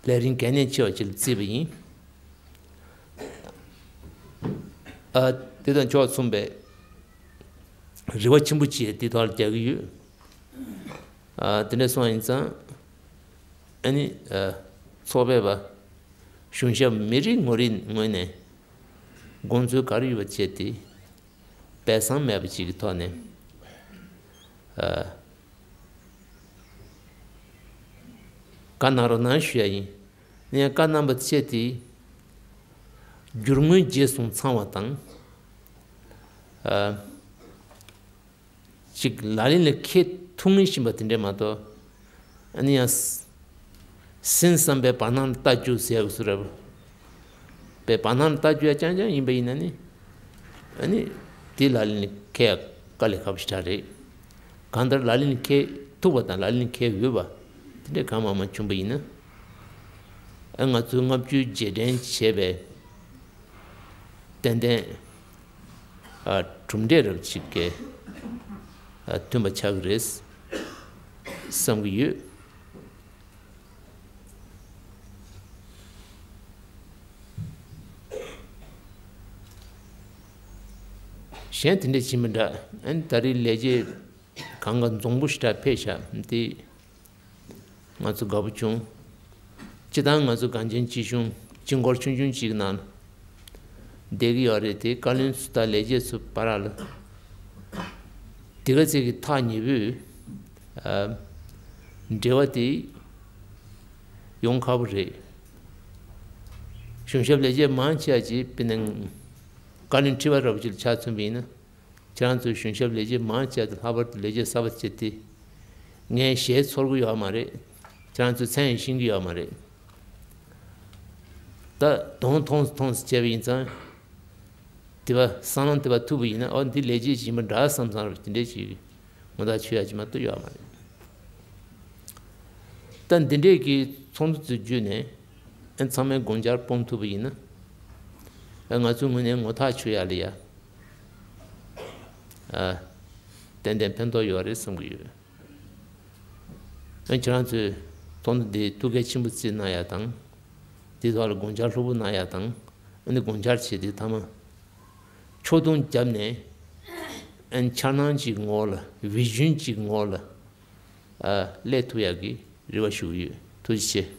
ལས་རིམ་གལ་གནད་ཆེ་བ་ཅིག་ལ་བརྩིས་པ་ཡིན། ཨ། དེ་དང་ཕྱོགས་མཚུངས་པའི་རེ་བ་ཆེན་པོ་ཅིག་དེ་ཐོག་ལ་རྒྱག་གི་ཡོད། ཨ། དེ་འདྲ་སོང་ཡིན་ཙང་། ཨ་ནི། ཨ། ཚོགས་པའི་བ། གཞུང་ཞབས་མི་རེ་ངོ་རེའི་ངོས་ནས་དགོངས་ཚུལ་ག་རེ་ཡོད་པ་བྱས་ཏེ། སྦས་གསང་མེད་པ་ཅིག་གི་ཐོག་ནས། ཨ། བཀའ་གནང་རོགས་གནང་ཞུ་ཡ་ཡིན། ངས་བཀའ་གནང་པ་བྱས་ཏེ། རྒྱུ་དངོས་རྗེས་སུ་ཚང་བ་དང་། ཨ། ཅིག་ལག་ལེན་ལ་འཁེལ་ཐུབ་མཁན་ཞིག་ཡིན་པ་དེ་འདྲས་མ་གཏོགས། ཨ་ནི་ཡང་། ཟིན་བསམ་པའི་བར་སྣང་ལ་ལྟ་རྒྱུ་ཟེར་བ་ཟེར་རབ། པའི་བར་སྣང་ལ་ལྟ་རྒྱུ་ཡང་རྐྱང་རྐྱང་ཡིན་པ་ཡིན་ན་ནི། ཨ་ནི། དེ་ལག་ལེན་ལ་འཁེལ་ཡག་དཀའ་ལས་ཁག་པོ་ཞེ་དྲག་རེད། གང་ལྟར་ལག་ལེན་ལ་འཁེལ་ཐུབ་པ་དང་ལག་ལེན་ལ་འཁེལ་འོས་པ། དེ་འདྲས་གང་མང་མང་བྱུང་པ་ཡིན་ན། ཨ། ང་ཚོའི་ལྔ་བཅུའི་རྗེས་དྲན་བྱས་པའི། ཏན་ཏན། ཨ། གྲུབ་འབྲས་རབ་ཅིག་གི། ཨ། ཐོན་པ་ཆགས་ཀྱི་རེད། བསམ་གྱི་ཡོད། གཞན་དེ་འདྲ་བྱེད་མི་འདྲ། ཨན་ད་རེས་ལས་བྱེད་གང་ག་འཛོམས་པོ་ཞིག་འདྲ་ཕེབས་ཤག་འདི། ང་ཚོ་དགའ་པོ་བྱུང་། སྤྱི་བཏང་ང་ཚོ་གངས་ཅན་སྐྱིད་གཤོངས་སྤྱི་འཁོར་ཆུང་ཆུང་གཅིག་ནང་བསྡད་ཀྱི་ཡོད་རེད་དེ། བཀའ་བློན་ཚོ་དང་ལས་བྱེད་ཚོ་བར་ལ་དེ་ག་ཚད་ཀྱི་ཐག་ཉེ་པོས་ཨ་འབྲེལ་བ་དེ་ཡོང་ཁག་པོ་རེད། གཞུང་ཞབས་ལས་བྱེད་མང་ཆེ་བ་ཅིག་དཔེར་ན་བཀའ་བློན་ཁྲི་པ་འདྲ་པོ་ཅིག་ལ་ཆ་མཚོན་པ་ཡིན་ན། ཁྱེད་རང་ཚོའི་གཞུང་ཞབས་ལས་བྱེད་མང་ཆེ་བ་དང་ལྷག་པར་དུ་ལས་བྱེད་གསར་པ་བྱས་ཏེ། ངས་ཞལ་ཚོར་གི་ཡོད་མ་རེད། ཁྱེད་རང་ཚོའི་མཚན་ཡང་ཤེས་ཀྱི་ཡོད་མ་རེད། ད་དོན་མཐོང་མཐོང་བྱས་པ་ཡིན་ཙང་། དེ་བ་སང་ལམ་དེ་བ་ཐུག་པ་ཡིན་ན། ཨོ་འདི་ལས་བྱེད་ཡིན་པ་འདྲ་བསམ་བསམ་རེད། དེ་འདྲས་ཅིག་ངོ་ཐག་ཆོད་ཡ་ཅིག་མ་གཏོགས་ཡོད་མ་རེད། ད་འདི་འདྲས་ཀྱི་ཚོགས་འདུ་ཚོ་བརྒྱུད་ནས་ཨ་ཚང་མའི་དགོངས་འཆར་སྤོང་ཐུབ་པ་ཡིན་ན། ཨ་ང་ཚོའི་ངོས་ནས་ངོ་ཐག་ཆོད་ཡ་ལ་ཡ། ཨ་ཏན་ཏན་ཕན་ཐོགས་ཡོད་རེད་བསམ་གྱི་ཡོད། ཨ་ཁྱེད་རང་ཚོས་ཚོགས་འདུ་འདི་ཐུགས་གལ་ཆེན་པོ་བརྩིས་གནང་ཡ་དང་། འདི་ཐོག་ལ་དགོངས་འཆར་ལྷུག་པོ་གནང་ཡ་དང་། ཨ་ནི་དགོངས་འཆར་བྱས་ཏེ་མཐའ་མ་ཕྱོགས་སྡོམ་བརྒྱབ་ནས། ཨ་འཆར་སྣང་གཅིག་ངོ་ལ་བི་ཞུན་གཅིག་ངོ་ལ་ཨ་སླེབས་ཐུབ་ཡག་གི་རེ་བ་ཞུ་གི་ཡོད། ཐུགས་རྗེ་ཆེ།